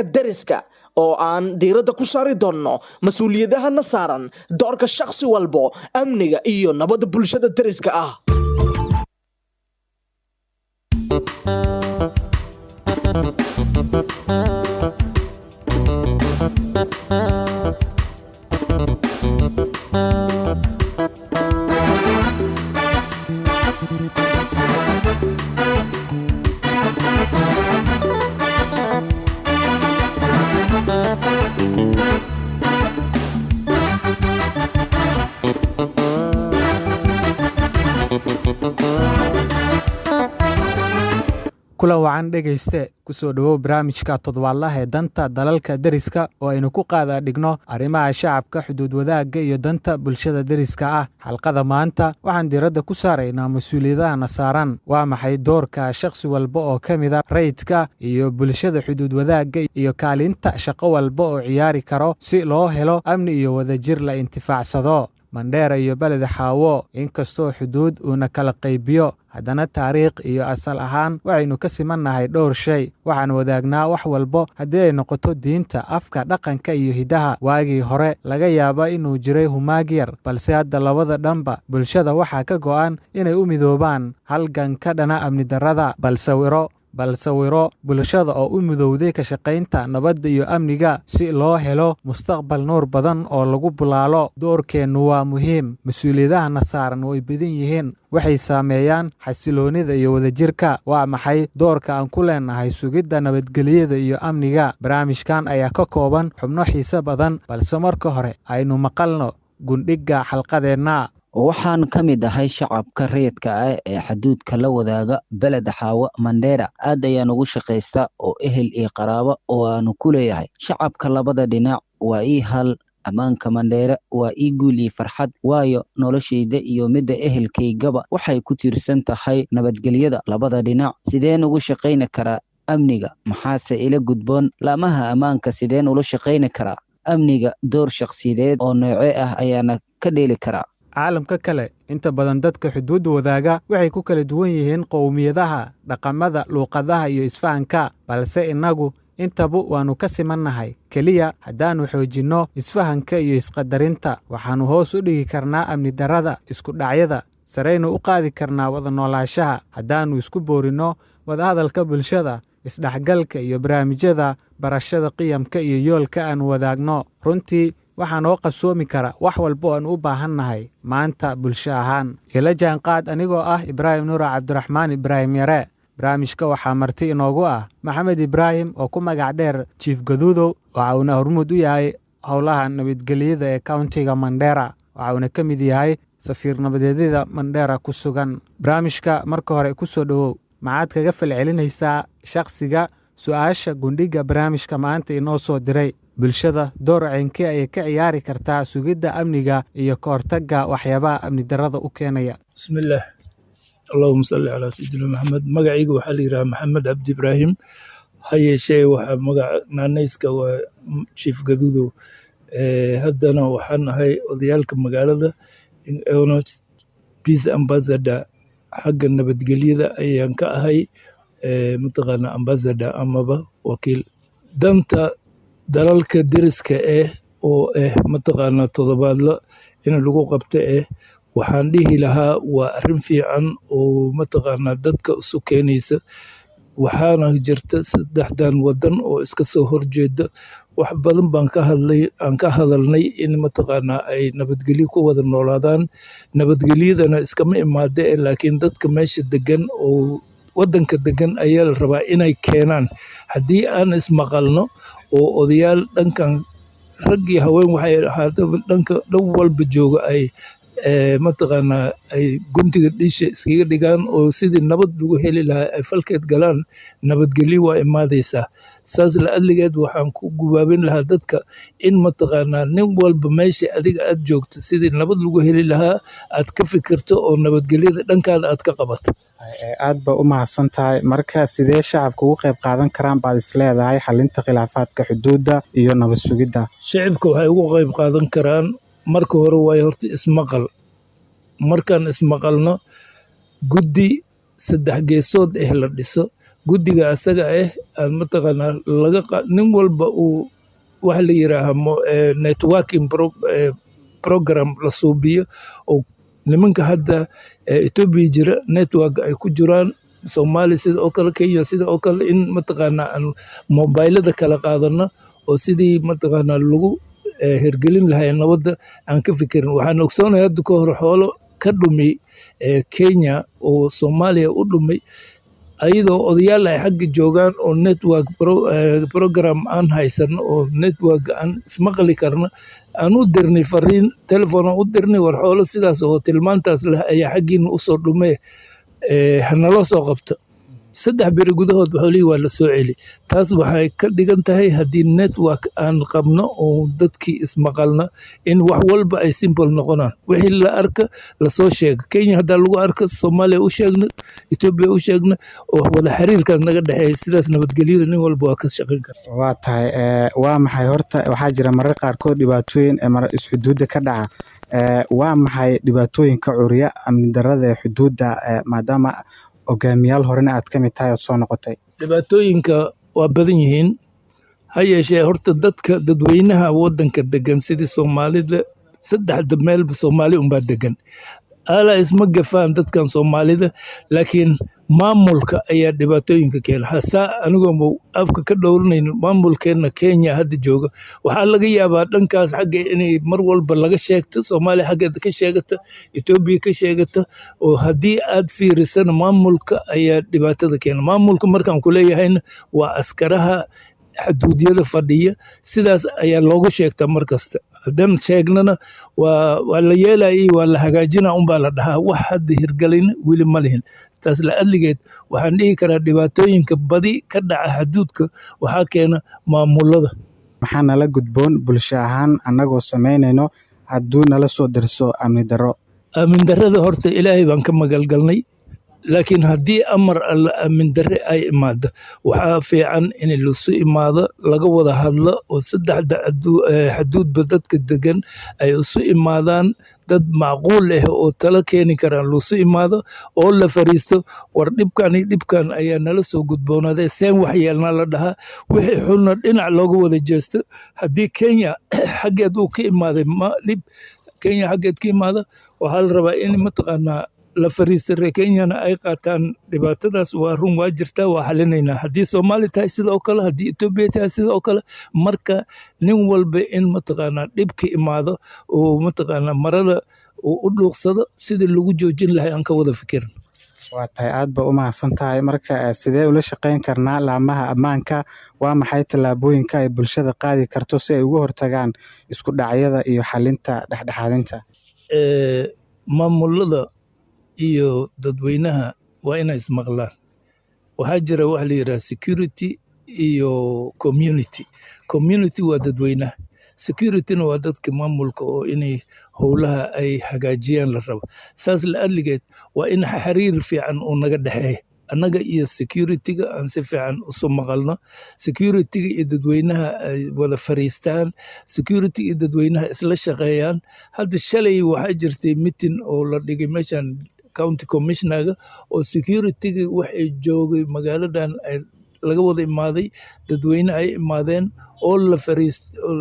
Deriska oo aan diiradda ku saari doonno mas-uuliyadahana saaran, doorka shakhsi walbo, amniga iyo nabadda bulshada deriska ah. Kulan wacan dhegayste, kusoo dhowow barnaamijka toddobaadlaha ee Danta Dalalka Deriska oo aynu ku qaada dhigno arrimaha shacabka, xuduud wadaagga iyo danta bulshada deriska ah. Xalqada maanta waxaan diiradda ku saaraynaa mas-uuliyadahana saaran. Waa maxay doorka shakhsi walba oo ka mida rayidka iyo bulshada xuduud wadaagga iyo kaalinta shaqo walba oo ciyaari karo si loo helo amni iyo wadajir la intifaacsado? Mandheera iyo Beled Xaawo, inkastoo xuduud uuna kala qaybiyo, haddana taariikh iyo asal ahaan waxaynu ka simannahay dhowr shay. Waxaan wadaagnaa wax walbo haddii ay noqoto diinta, afka, dhaqanka iyo hiddaha. Waagii hore laga yaaba inuu jiray humaag yar, balse hadda labada dhanba bulshada waxaa ka go'an inay u midoobaan halganka dhana amni darrada. Balsawiro bulshada oo u midowday ka shaqaynta nabadda iyo amniga si loo helo mustaqbal nuur badan oo lagu bulaalo. Doorkeennu waa muhiim, mas-uuliyadahana saaran way badan yihiin, waxay saameeyaan xasiloonnida iyo wadajirka. Waa maxay doorka aan ku leenahay sugidda nabadgelyada iyo amniga? Barnaamijkan ayaa ka kooban xubno xiise badan, balse marka hore aynu maqalno gundhigga xalqadeenna. Waxaan ka mid ahay shacabka rayidka ah ee xaduudka la wadaaga Beled Xaawo, Mandheera. Aad ayaan ugu shaqaystaa oo ehel iyo qaraabo oo aanu ku leeyahay. Shacabka labada dhinac waa ii hal. Ammaanka Mandheera waa ii guul iyo farxad, waayo noloshayda iyo midda ehelkaygaba waxay ku tiirsan tahay nabadgelyada labada dhinac. Sideen ugu shaqayni karaa amniga? Maxaase ila gudboon? Laamaha ammaanka sideen ula shaqayni karaa amniga? Door shakhsiyadeed oo noocee ah ayaana ka dheeli karaa? Caalamka kale, inta badan dadka xuduudda wadaaga waxay ku kala duwan yihiin qowmiyadaha, dhaqamada, luuqadaha iyo isfahanka, balse innagu intaba waannu ka simannahay. Keliya haddaannu xoojinno isfahanka iyo isqadarinta, waxaannu hoos u dhigi karnaa amni darrada, isku dhacyada, saraynu u qaadi karnaa wada noolaanshaha. Haddaannu isku boorinno wadahadalka bulshada, isdhexgalka iyo barnaamijyada barashada qiyamka iyo yoolka aannu wadaagno, runtii waxaa noo qabsoomi kara wax walba oo aan u baahannahay maanta bulsho ahaan. Ila jaanqaad anigoo ah Ibraahim Nuura Cabdiraxmaan, Ibraahim Yare. Barnaamijka waxaa marti inoogu ah Maxamed Ibraahim oo ku magac dheer Jiif Gaduudow. Waxa uuna hormuud u yahay howlaha nabadgelyada ee countiga Mandheera, waxa uuna ka mid yahay safiir nabadeedyada Mandheera ku sugan. Barnaamijka marka hore ku soo dhowow. Maxaad kaga falcelinaysaa shakhsiga su-aasha gundhigga barnaamijka maanta inoo soo diray? Bulshada door ceynkee ayay ka ciyaari kartaa sugidda amniga iyo ka hortagga waxyaabaha amni darrada u keenaya? Bismillaah, allahuma salli calaa sayidina Maxamed. Magacayga waxaa la yidhaha Maxamed Cabdi Ibraahim, ha yeeshee waxaa magaca naanayska waa Chief Gaduudow. Haddana waxaan ahay odayaalka magaalada, peace ambassador xagga nabadgelyada ayaan ka ahay, mataqaana ambassador amaba wakiil. Danta Dalalka Deriska ah oo ah mataqaana toddobaadla in lagu qabto waxaan dhihi lahaa waa arrin fiican oo mataqaana dadka isu keenaysa. Waxaana jirta saddexdan wadan oo iska soo horjeeda, wax badan baan ka hadlay, aan ka hadalnay in mataqaana ay nabadgelyo ku wada noolaadaan. Nabadgelyadana iskama imaade, laakiin dadka meesha degan oo wadanka degan ayaa la rabaa inay keenaan. Haddii aan ismaqalno oo odayaal dhankan rag iyo haween waxay ahaataba dhanka dhan walba jooga ay mataqaanaa ay guntiga dhiisha iskaga dhigaan oo sidii nabad lagu heli lahaa ay falkeed galaan, nabadgelyo waa imaadaysaa. Saas la adligeed waxaan ku gubaabin lahaa dadka in mataqaanaa nin walba meesha adiga aad joogto sidii nabad lagu heli lahaa aad ka fikirto oo nabadgelyada dhankaada aad ka qabato. Aad ba u mahadsan tahay. Marka sidee shacabka uga qayb qaadan karaan baad is leedahay xalinta khilaafaadka xuduudda iyo nabad sugidda? Shicibka waxay uga qayb qaadan karaan, marka hore waayo horta ismaqal. Markaan ismaqalno, guddi saddex geesood la dhiso. Guddiga asaga ah aan mataqaanaa laga nin walba uu waxa la yiraaha networking program la suubiyo, oo nimanka hadda Ethiopia jira network ay ku jiraan, Soomaali sida oo kale, Kenya sida oo kale, in mataqaanaa aan mobilada kala qaadano oo sidii mataqaanaa lagu hirgelin lahay nabadda aan ka fikirin. Waxaan ogsoonahay hadda ka hor xoolo ka dhumay Kenya oo Soomaaliya u dhumay, ayadoo odayaal ay xagga joogaan oo network program aan haysano oo network aan ismaqli karno, aan u dirnay fariin telefoon, aan u dirnay, "War, xoolo sidaas oo tilmaantaas leh ayaa xaggiina usoo dhumay, hanaloo soo qabto." 3 beri gudahood xoolihii waa la soo celi. Taas waxay ka dhigan tahay haddii network aan qabno oo dadkii ismaqalno, in wax walba ay simple noqonaan. Wixii la arka lasoo sheego, Kenya haddaa lagu arka, Soomaaliya u sheegno, Ethiopia u sheegno, oo wada xiriirkaas naga dhexeeya, sidaas nabadgelyada nin walba waa ka shaqayn kara. Waa tahay. Waa maxay horta, waxaa jira marar qaarkood dhibaatooyin isxuduudda ka dhaca. Waa maxay dhibaatooyinka curiya amni darrada ee xuduudda, maadaama hogaamiyaal horena aad ka mid tahay ood soo noqotay? Dhibaatooyinka waa badan yihiin. Ha yeeshee, horta dadka dadweynaha waddanka degan, sidii Soomaalida, saddexda meelba Soomaali unbaa degan, ala isma gafaan dadkan Soomaalida, laakiin maamulka ayaa dhibaatooyinka keena. Hasaa anigoo afka ka dhowranayn maamulkeena Kenya hadda jooga, waxaa laga yaabaa dhankaas xagga inay mar walba laga sheegto, Soomaaliya xaggeeda ka sheegata, Etoobiya ka sheegata, oo haddii aad fiirisana maamulka ayaa dhibaatada keena. Maamulka markaan ku leeyahayna waa askaraha xuduudyada fadhiya. Sidaas ayaa loogu sheegtaa mar kasta. Haddaan sheegnana waa la yeelayay, waa la hagaajina unbaa la dhahaa. Wax hadda hirgelina weli ma lihin. Taas la adligeed waxaan dhihi karaa dhibaatooyinka badi ka dhaca xuduudka waxaa keena maamulada. Maxaa nala gudboon bulsho ahaan annagoo samaynayno hadduu nala soo darso amni darro? Aamin darrada horta Ilaahay baan ka magalgalnay, laakiin haddii amar Alla aamin darre ay imaado, waxaa fiican in lasu imaado, laga wada hadlo, oo saddexda xuduudba dadka degan ay isu imaadaan, dad macquul ah oo talo keeni karaan lasu imaado oo la fariisto. "War, dhibkan iyo dhibkan ayaa nala soo gudboonaaday, seen wax yeelnaa?" la dhahaa. Wixii xunna dhinac looga wada jeesto. Haddii Kenya xaggeed uu ka imaaday, ma dhib Kenya xaggeed ka imaado, waxaa la rabaa in mataqaanaa la fariista, reer Kenyana ay qaataan dhibaatadaas. Waa run, waa jirtaa, waa xalinaynaa. Haddii Soomaali tahay sidoo kale, haddii Etoobiya tahay sidoo kale. Marka nin walba in mataqaanaa dhib ka imaado oo mataqaanaa marada uu u dhuuqsado, sidii lagu joojin lahay aan ka wada fikirin. Waa tahay, aad ba u mahadsan tahay. Marka sidee ula shaqayn karnaa laamaha ammaanka? Waa maxay tallaabooyinka ay bulshada qaadi karto si ay uga hortagaan isku dhacyada iyo xalinta dhexdhexaadinta? Maamulada iyo dadweynaha waa inay ismaqlaan. Waxaa jira waxa la yidhaha security iyo community. Community waa dadweynaha, securityna waa dadka maamulka oo inay howlaha ay hagaajiyaan la rabo. Saas la adligeed waa in xiriir fiican uu naga dhexeeya annaga iyo securityga, aan si fiican usu maqalno, securityga iyo dadweynaha ay wada fariistaan, security iyo dadweynaha isla shaqeeyaan. Hadda shalay waxaa jirtay meeting oo la dhigay meeshan county commissionerga oo securityga waxay joogay magaaladan ay laga wada imaaday, dadweyne ay imaadeen oo la fariist oo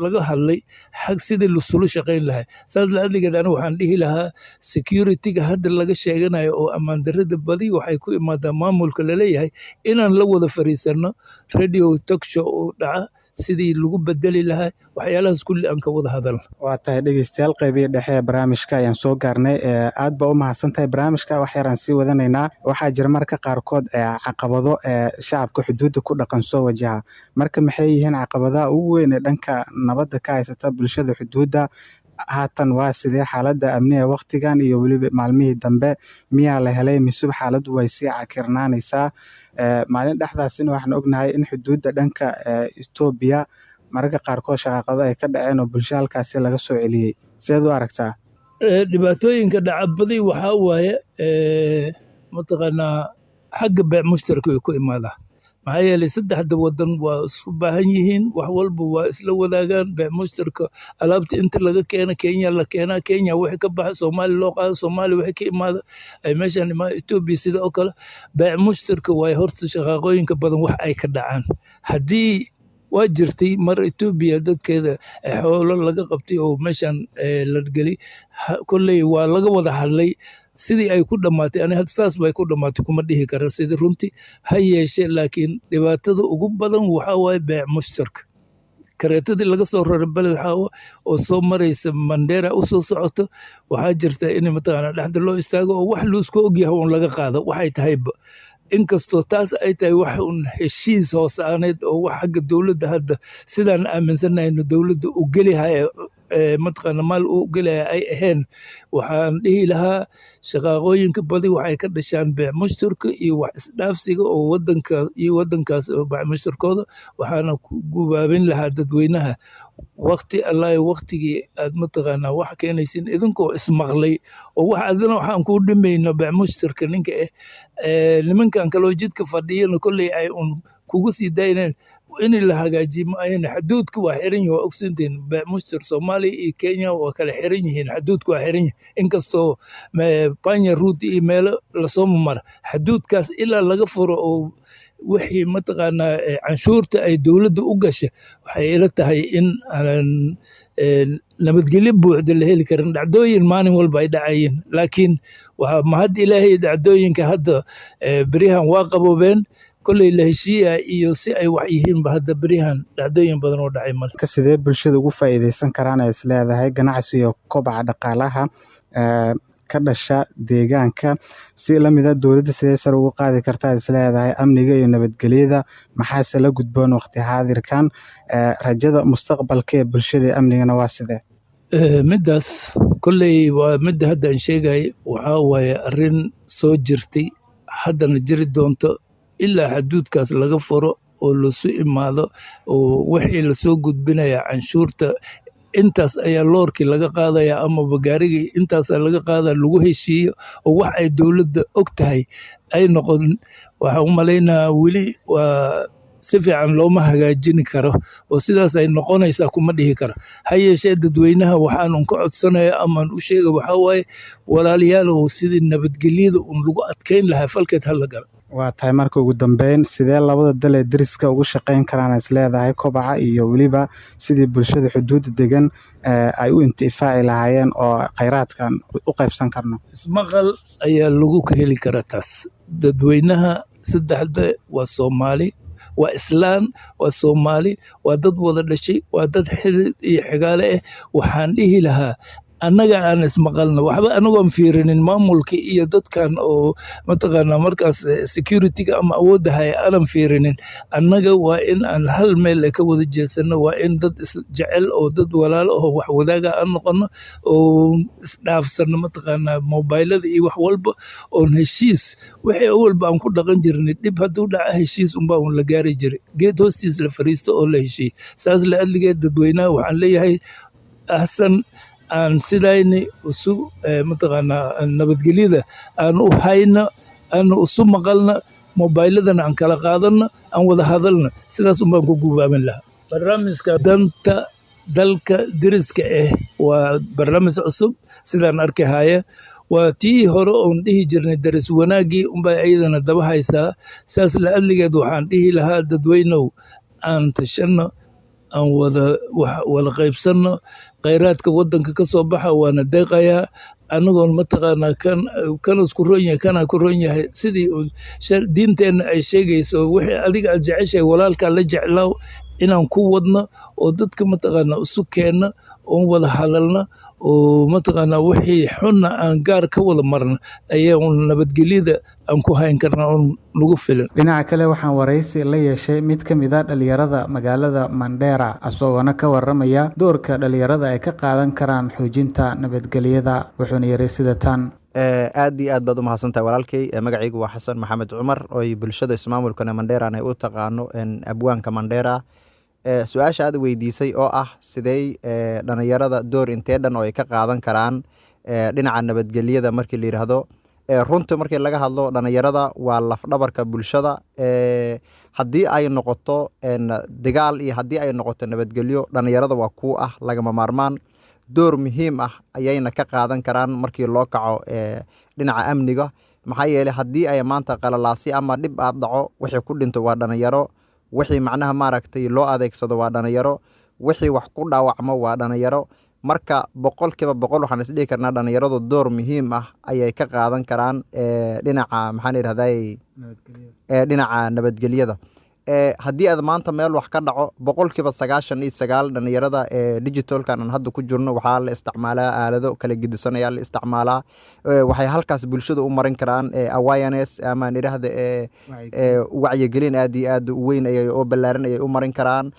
laga hadlay xag sidii lasula shaqayn lahaa. Saas la adligeed aniga waxaan dhihi lahaa securityga hadda laga sheeganayo oo ammaan darrada badi waxay ku imaadaa maamulka laleeyahay, inaan la wada fariisano, radio talk show oo dhaca, sidii lagu bedeli lahaa waxyaalahaas kulli aan ka wada hadalno. Waa tahay dhegeystayaal, qeybihi dhexe ee barnaamijka ayaan soo gaarnay. Aad baa u mahadsan tahay. Barnaamijka wax yaraan sii wadanaynaa. Waxaa jira marka qaarkood caqabado shacabka xuduudda ku dhaqan soo wajaha. Marka maxay yihiin caqabadaha ugu weyn ee dhanka nabadda ka haysata bulshada xuduudda haatan? Waa sidee xaaladda amniga waqtigan iyo weliba maalmihii dambe? Miyaa la helay mise xaaladdu way sii cakirnaanaysaa? Maalin dhexdaasina waxaan ognahay in xuduudda dhanka Etoobiya mararka qaarkood shaqaaqado ay ka dhaceen oo bulsho halkaasi laga soo celiyey. Sideed u aragtaa? Dhibaatooyinka dhaca badi waxaa waaye mataqaanaa xagga beec mushtarka way ku imaadaa. Maxaa yeelay, saddexda wadan waa isku baahan yihiin, wax walba waa isla wadaagaan. Beec mushtarka, alaabta inta laga keena Kenya la keenaa, Kenya wixii ka baxa Soomaali loo qaado, Soomaali wixii ka imaada ay meeshan imaa, Etoobiya sida oo kale. Beec mushtarka waay horta shaqaaqooyinka badan wax ay ka dhacaan. Haddii waa jirtay mar Etoobiya dadkeeda xoolo laga qabtay oo meeshan la geli, kolley waa laga wada hadlay. Sidii ay ku dhammaatay, ani hadda saas bay ku dhammaatay kuma dhihi kara sidii runtii ha yeeshe, laakiin dhibaatada ugu badan waxaa waaye beec mushtarka. Kareetadii laga soo raray Beled Xaawo oo soo maraysa Mandera u soo socoto, waxaa jirta in mataqaana dhexda loo istaago oo wax laisku ogyahay un laga qaado. Waxay tahayba, inkastoo taas ay tahay wax un heshiis hoose aaneed oo wax xagga dowladda hadda sidaan aaminsanahayno dowladda u gelihaya, mataqaana maal u gelihaya ay ahayn, waxaan dhihi lahaa shaqaaqooyinka badi waxay ka dhashaan beec mushtarka iyo wax isdhaafsiga oo wadanka iyo wadankaas oo beec mushtarkooda. Waxaana ku gubaabin lahaa dadweynaha, waqti allahi waqtigii aad mataqaanaa wax keenaysin, idinkoo ismaqlay oo wax adina waxaan kuu dhimayno beec mushtarka ninka ah, nimankan kaloo jidka fadhiyana kolley ay un kugu sii dayneen in la hagaajiyo. Ma ahayna, xaduudka waa xiran yihin, waa ogsoontihiin. Beec mushtar Soomaaliya iyo Kenya waa kala xiran yihiin, xaduudka waa xiran yihin, inkastoo panya route iyo meelo lasoo mara. Xaduudkaas ilaa laga furo oo wixii mataqaanaa canshuurta ay dowladda u gasha, waxay ila tahay in aanan nabadgelyo buuxda la heli karin. Dhacdooyin maalin walba ay dhacayeen, laakiin waxaa mahad Ilaahay, dhacdooyinka hadda beryahan waa qaboobeen. Kolley la heshiiya iyo si ay wax yihiinba, hadda beryahan dhacdooyin badan oo dhacay male. Ka sidee bulshada ugu faa'iidaysan karaan ay is leedahay ganacsiga, kobaca dhaqaalaha ka dhasha deegaanka? Si lamid ah, dowladda sidee sare ugu qaadi kartaa is leedahay amniga iyo nabadgelyada? Maxaase la gudboon waqti xaadirkan? Rajada mustaqbalka ee bulshada iyo amnigana waa sidee? Middaas kolley waa midda hadda aan sheegay. Waxaa waaye arrin soo jirtay, haddana jiri doonto, ilaa xaduudkaas laga furo oo lasu imaado oo wixii lasoo gudbinaya canshuurta intaas ayaa loorkii laga qaadaya amaba gaarigii intaasaa laga qaadaya lagu heshiiyo oo wax ay dowladda og tahay ay noqon. Waxaan u malaynayaa weli waa si fiican looma hagaajini karo oo sidaas ay noqonaysaa kuma dhihi karo. Ha yeeshee, dadweynaha waxaan ka codsanaya amaan u sheega waxaa waaye, walaalayaalow, sidii nabadgelyada un lagu adkeyn lahaa falkeed hala galo. Waa tahay. Marka ugu dambeyn, sidee labada dal ee deriska ugu shaqeyn karaan is leedahay kobaca iyo weliba sidii bulshada xuduudda degan ay u intifaaci lahaayeen oo kheyraadkan u qaybsan karno? Ismaqal ayaa lagu heli karaa taas. Dadweynaha saddexda waa Soomaali, waa islaan, waa Soomaali, waa dad wada dhashay, waa dad xidid iyo xigaale ah. Waxaan dhihi lahaa, annaga aan ismaqalno, waxba anagoon fiirinin maamulka iyo dadkan oo mataqaanaa markaas security-ga ama awoodda haya aanan fiirinin. Annaga waa in aan hal meel ka wada jeesano, waa in dad isjecel oo dad walaalo oo wax wadaaga aan noqono oo isdhaafsano mataqaanaa mobaylada iyo wax walba oon heshiis. Wixii awalba aan ku dhaqan jirnay, dhib hadduu dhaca heshiis unbaa un la gaari jiray, geed hoostiis la fariisto oo la heshiiyo. Saas la adligeed, dadweynaha waxaan leeyahay, axsan aan sidayni isu mataqaanaa nabadgelyada aan u hayno, aan isu maqalna, mobayladana aan kala qaadanno, aan wada hadalna. Sidaas un baan ku guubaamin lahaa. Barnaamijka danta dalka deriska ah waa barnaamij cusub sidaan arki haya. Waa tii hore oon dhihi jirnay deris wanaaggii unbaa iyadana daba haysaa. Saas la adligeed, waxaan dhihi lahaa, dadweynow, aan tashanno, aan wada wax wada qaybsanno. Kheyraadka waddanka ka soo baxa waana deeqayaa, anagoon mataqaanaa kan kan isku ron yahay, kana ku ron yahay, sidii diinteenna ay sheegayso, wixii adiga aad jeceshahay walaalkaa la jeclaaw, inaan ku wadno oo dadka mataqaanaa isu keenno oon wada hadalno oo mataqaanaa wixii xunna aan gaar ka wada marno ayaa un nabadgelyada aan ku hayn karnaa oon nagu filan. Dhinaca kale, waxaan waraysi la yeeshay mid ka mid a dhalinyarada magaalada Mandheera, isagoona ka waramaya doorka dhalinyarada ay ka qaadan karaan xoojinta nabadgelyada. Wuxuuna yiri sida tan. Aad iyo aad baad u mahadsantahay, walaalkay. Magacaygu waa Xasan Maxamed Cumar, oo ay bulshada ismaamulkana Mandheeran ay u taqaano Abwaanka Mandheera. Su-aasha aad weydiisay oo ah sidey dhalinyarada door intee dhan oo ay ka qaadan karaan dhinaca nabadgelyada markii la yidhaahdo. Runtii markii laga hadlo, dhalinyarada waa lafdhabarka bulshada. Haddii ay noqoto dagaal iyo haddii ay noqoto nabadgelyo, dhalinyarada waa kuwo ah lagama maarmaan. Door muhiim ah ayayna ka qaadan karaan markii loo kaco dhinaca amniga, maxaa yeelay haddii ay maanta qalalaasi ama dhib aad dhaco, wixii ku dhinto waa dhalinyaro, wixii macnaha maaragtay loo adeegsado waa dhalinyaro, wixii wax ku dhaawacmo waa dhalinyaro. Marka 100% waxaan isdhihi karnaa dhalinyaradu door muhiim ah ayay ka qaadan karaan dhinaca, maxaan idhahday, dhinaca nabadgelyada. Haddii aad maanta meel wax ka dhaco, 99% dhalinyarada ee digitalkan aan hadda ku jirno, waxaa la isticmaalaa aalado kala gedisan ayaa la isticmaalaa. Waxay halkaas bulshada u marin karaan awareness ama aan idhaahda wacyigelin aad iyo aad u weyn ayay oo ballaaran ayay u marin karaan.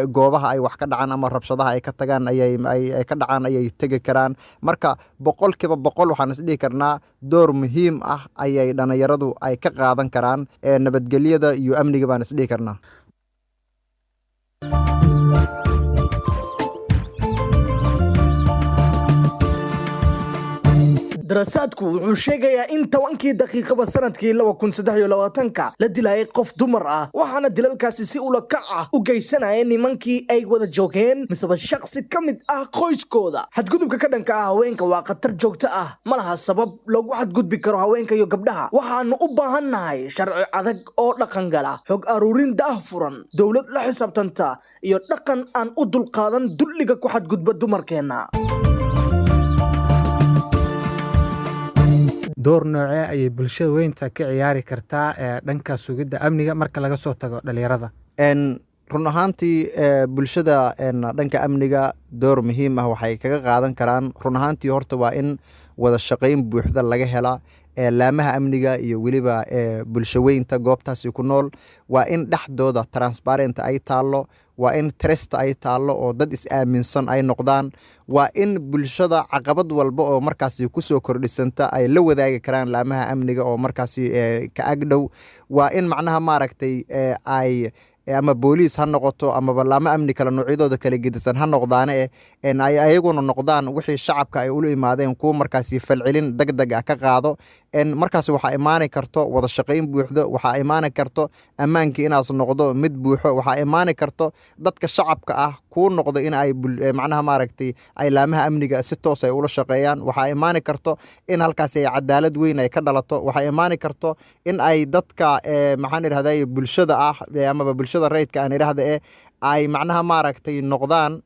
Goobaha ay wax ka dhacaan ama rabshadaha ay ka tagaan ayay ay ka dhacaan ayay tegi karaan. Marka 100% waxaan isdhihi karnaa door muhiim ah ayay dhalinyaradu ay ka qaadan karaan nabadgelyada iyo amniga baan isdhihi karnaa. Daraasaadku wuxuu sheegayaa in 10-kii daqiiqaba sanadkii 2023-ka la dilayay qof dumar ah, waxaana dilalkaasi si ula kac ah u geysanaya nimankii ay wada joogeen miseba shakhsi ka mid ah qoyskooda. Xadgudubka ka dhanka ah haweenka waa khatar joogto ah. Ma laha sabab loogu xadgudbi karo haweenka iyo gabdhaha. Waxaanu u baahannahay sharci adag oo dhaqan gala, xog aruurin daahfuran, dowlad la xisaabtanta iyo dhaqan aan u dulqaadan dulliga ku xadgudba dumarkeenna. Door noocee ayay bulshada weynta ka ciyaari kartaa ee dhanka sugidda amniga, marka laga soo tago dhalinyarada? Run ahaantii bulshada dhanka amniga door muhiim ah waxay kaga qaadan karaan, run ahaantii horta waa in wada shaqayn buuxda laga helaa laamaha amniga iyo weliba bulsho weynta goobtaasi ku nool. Waa in dhexdooda transparent ay taallo, waa in trust ay taallo oo dad is-aaminsan ay noqdaan. Waa in bulshada caqabad walba oo markaasi kusoo kordhisanta ay la wadaagi karaan laamaha amniga oo markaasi ka agdhow. Waa in macnaha maaragtay ay ama booliis ha noqoto amaba laamo amni kale noocyadooda kala gedisan ha noqdaane ay ayaguna noqdaan wixii shacabka ay ula imaadeen kuwa markaasi falcelin deg deg ah ka qaado. Markaas waxaa imaani karto wada shaqayn buuxdo, waxaa imaani karto ammaankii inaas noqdo mid buuxo, waxaa imaani karto dadka shacabka ah kuu noqdo in ay macnaha maaragtay ay laamaha amniga si toos ay ula shaqeeyaan. Waxaa imaani karto in halkaasi ay cadaalad weyn ay ka dhalato. Waxaa imaani karto in ay dadka maxaan idhahday bulshada ah amaba bulshada rayidka aan idhahda ay macnaha maaragtay noqdaan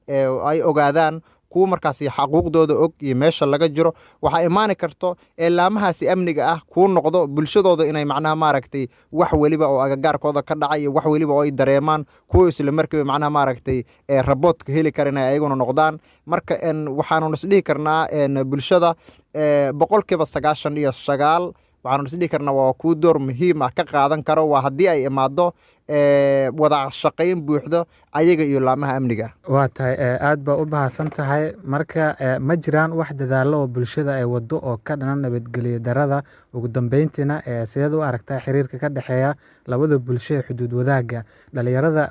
ay ogaadaan kuwa markaasi xaquuqdooda og iyo meesha laga jiro. Waxaa imaani karto ee laamahaasi amniga ah kuu noqdo bulshadooda inay macnaha maaragtay wax weliba oo agagaarkooda ka dhacay iyo wax weliba oo ay dareemaan kuwa isla markiiba macnaha maaragtay raboodka heli kara inay ayaguna noqdaan. Marka waxaanu isdhihi karnaa bulshada 99% waxaanu isdhihi karnaa waa kuwa door muhiim ah ka qaadan karo, waa haddii ay imaado wada shaqayn buuxdo ayaga iyo laamaha amniga. Waa tahay, aad baa u mahadsan tahay. Marka ma jiraan wax dadaallo oo bulshada ay wado oo ka dhanan nabadgelyo darada? Ugu dambeyntiina, sideed u aragtaa xiriirka ka dhexeeya labada bulsho ee xuduud wadaagga, dhalinyarada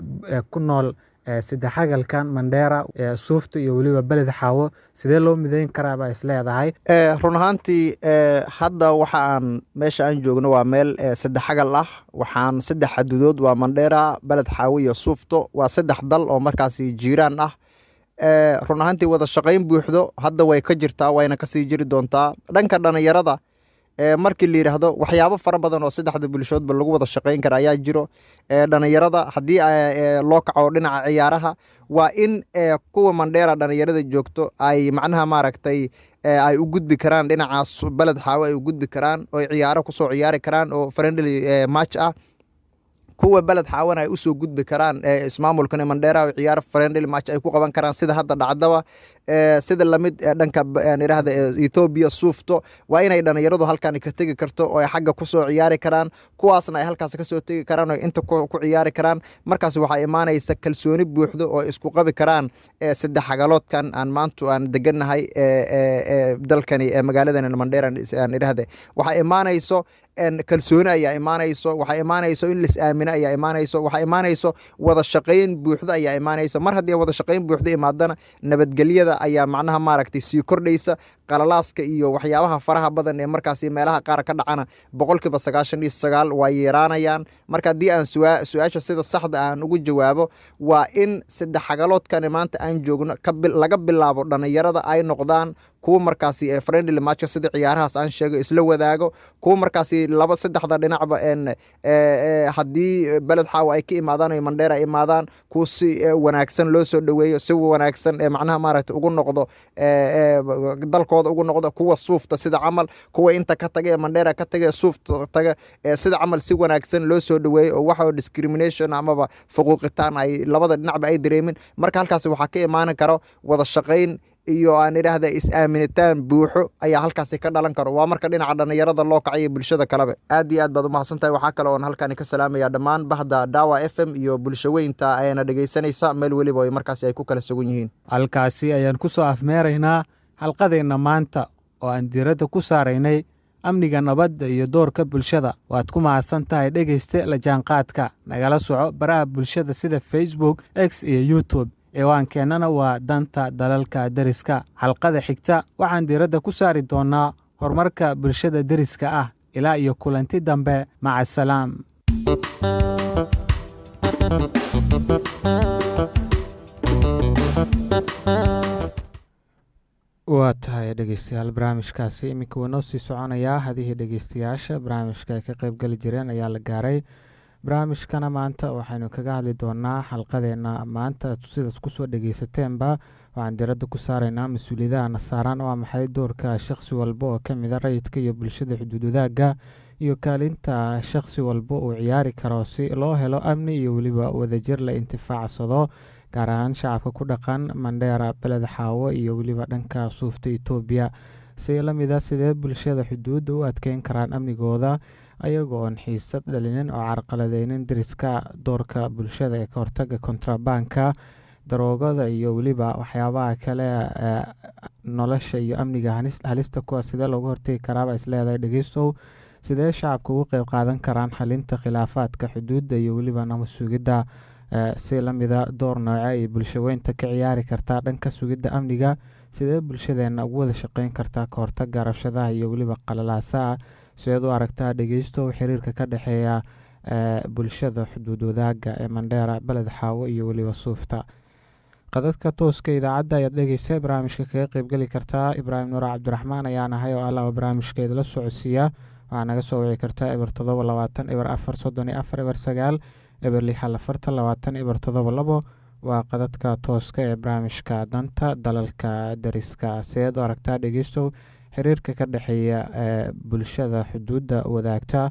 ku nool saddexagalkan Mandheera, Suufta iyo weliba Beled Xaawo? Sidee loo mideyn karaa baa is leedahay? Run ahaantii hadda waxa aan meesha aan joogno waa meel saddex xagal ah. Waxaan saddex xaduudood waa Mandheera, Beled Xaawo iyo Suufto. Waa saddex dal oo markaasi jiiraan ah. Run ahaantii wada shaqayn buuxdo hadda way ka jirtaa, wayna kasii jiri doontaa. Dhanka dhalinyarada markii la yidhaahdo, waxyaabo fara badan oo saddexda bulshoodba lagu wada shaqayn kara ayaa jiro. Dhalinyarada haddii loo kaco dhinaca ciyaaraha, waa in kuwa Mandheera dhalinyarada joogto ay macnaha maaragtay ay u gudbi karaan dhinacaas Beled Xaawo, ay u gudbi karaan oo ay ciyaaro kusoo ciyaari karaan oo friendly match ah, kuwa Beled Xaawana ay usoo gudbi karaan ismaamulkan Mandheera oo ciyaaro friendly match ay ku qaban karaan, sida hadda dhacdaba. Sida lamid dhanka aan idhaahda Ethiopia Suufto, waa inay dhalinyaradu halkan ka tegi karto oo ay xagga kusoo ciyaari karaan, kuwaasna ay halkaas kasoo tegi karaan oo inta ku ciyaari karaan. Markaas waxaa imaanaysa kalsooni buuxdo oo isku qabi karaan saddex xagaloodkan aan maanta aan degannahay dalkani magaaladan Mandheera aan idhaahda. Waxaa imaanayso kalsooni ayaa imaanayso, waxaa imaanayso in lis aamino ayaa imaanayso, waxaa imaanayso wada shaqayn buuxda ayaa imaanayso. Mar haddii wada shaqayn buuxda imaadana, nabadgelyada ayaa macnaha maaragtay sii kordhaysa. Qalalaaska iyo waxyaabaha faraha badan ee markaasi meelaha qaar ka dhacana 99% waa yeeraanayaan. Marka haddii aan su-aasha sida saxda aan ugu jawaabo, waa in saddex xagaloodkani maanta aan joogno laga bilaabo dhalinyarada ay noqdaan kuwa markaasi friendly matchka, sida ciyaarahaas aan sheego, isla wadaago, kuwa markaasi laba saddexda dhinacba haddii Beled Xaawa ay ka imaadaan o Mandheera ay imaadaan, kuwa si wanaagsan loo soo dhoweeyo, si wanaagsan macnaha maaragta ugu noqdo dalkooda ugu noqdo, kuwa Suufta sida camal, kuwa inta ka taga ee Mandheera ka taga ee Suufta taga sida camal si wanaagsan loo soo dhoweeyo, oo waxa discrimination amaba fuquuqitaan ay labada dhinacba ay dareemin. Marka halkaasi waxaa ka imaanan karo wada shaqayn iyo, aan idhaahda, is-aaminitaan buuxo ayaa halkaasi ka dhalan karo. Waa marka dhinaca dhalinyarada loo kacayo, bulshada kaleba. Aad iyo aad baad umahadsan tahay. Waxaa kale oon halkani ka salaamaya dhammaan bahda Dawa FM iyo bulshaweynta ayana dhegeysanaysa meel weliba ay markaasi ay ku kala sugan yihiin. Halkaasi ayaan ku soo afmeeraynaa xalqadeenna maanta oo aan diiradda ku saaraynay amniga, nabadda iyo doorka bulshada. Waad ku mahadsan tahay, dhegayste, la jaanqaadka. Nagala soco baraha bulshada sida Facebook, X iyo YouTube. Ciwaankeennana waa Danta Dalalka Deriska. Xalqada xigta waxaan diiradda ku saari doonnaa horumarka bulshada deriska ah. Ilaa iyo kulanti dambe, maca salaam. Waa tahay, dhegeystayaal, barnaamijkaasi iminka wuu noo sii soconayaa. Hadihii dhegeystayaasha barnaamijka ay ka qeybgeli jireen ayaa la gaaray. Barnaamijkana maanta waxaynu kaga hadli doonaa xalqadeena maanta, sidaas kusoo dhegeysateenba, waxaan diiradda ku saaraynaa mas-uuliyadaha saaran. Waa maxay doorka shaqsi walba oo kamid a rayidka iyo bulshada xuduud wadaagga iyo kaalinta shaqsi walba uu ciyaari karo si loo helo amni iyo weliba wadajir la intifaacsado, gaar ahaan shacabka ku dhaqan Mandheera, Beled Xaawo iyo weliba dhanka Suufta Etoobiya? Si lamida, sidee bulshada xuduudda u adkeyn karaan amnigooda ayagoo oon xiisad dhalinin oo carqaladeynin deriska? Doorka bulshada ee ka hortaga kontrabaanka, daroogada iyo weliba waxyaabaha kale ee nolosha iyo amniga halista kuwa, sidee looga hortegi karaaba isleedahay, dhegeystow? Sidee shacabka ugu qeyb qaadan karaan xalinta khilaafaadka xuduudda iyo weliba nabad sugidda? Si lamida, door nooce ay bulshaweynta ka ciyaari kartaa dhanka sugidda amniga? Sidee bulshadeena ugu wada shaqeyn kartaa ka hortaga rabshadaha iyo weliba qalalaasaha? Sideed u aragtaa, dhegeystow, xiriirka ka dhexeeya bulshada xuduud wadaagga ee Mandheera, Beled Xaawo iyo weliba Suufta? Qadadka tooska idaacadda ayaad dhegeystay barnaamijka kaga qeybgeli kartaa. Ibraahim Nuur Cabdiraxmaan ayaan ahay oo alla barnaamijka idila socodsiiya. Waxaa naga soo wici kartaa 0 7 20 0 4 34 0 9, 0 6 0 40 20 0 7 2. Waa qadadka tooska ee barnaamijka Danta Dalalka Deriska. Sideed u aragtaa, dhegeystow, xiriirka ka dhexeeya ee bulshada xuduudda wadaagta?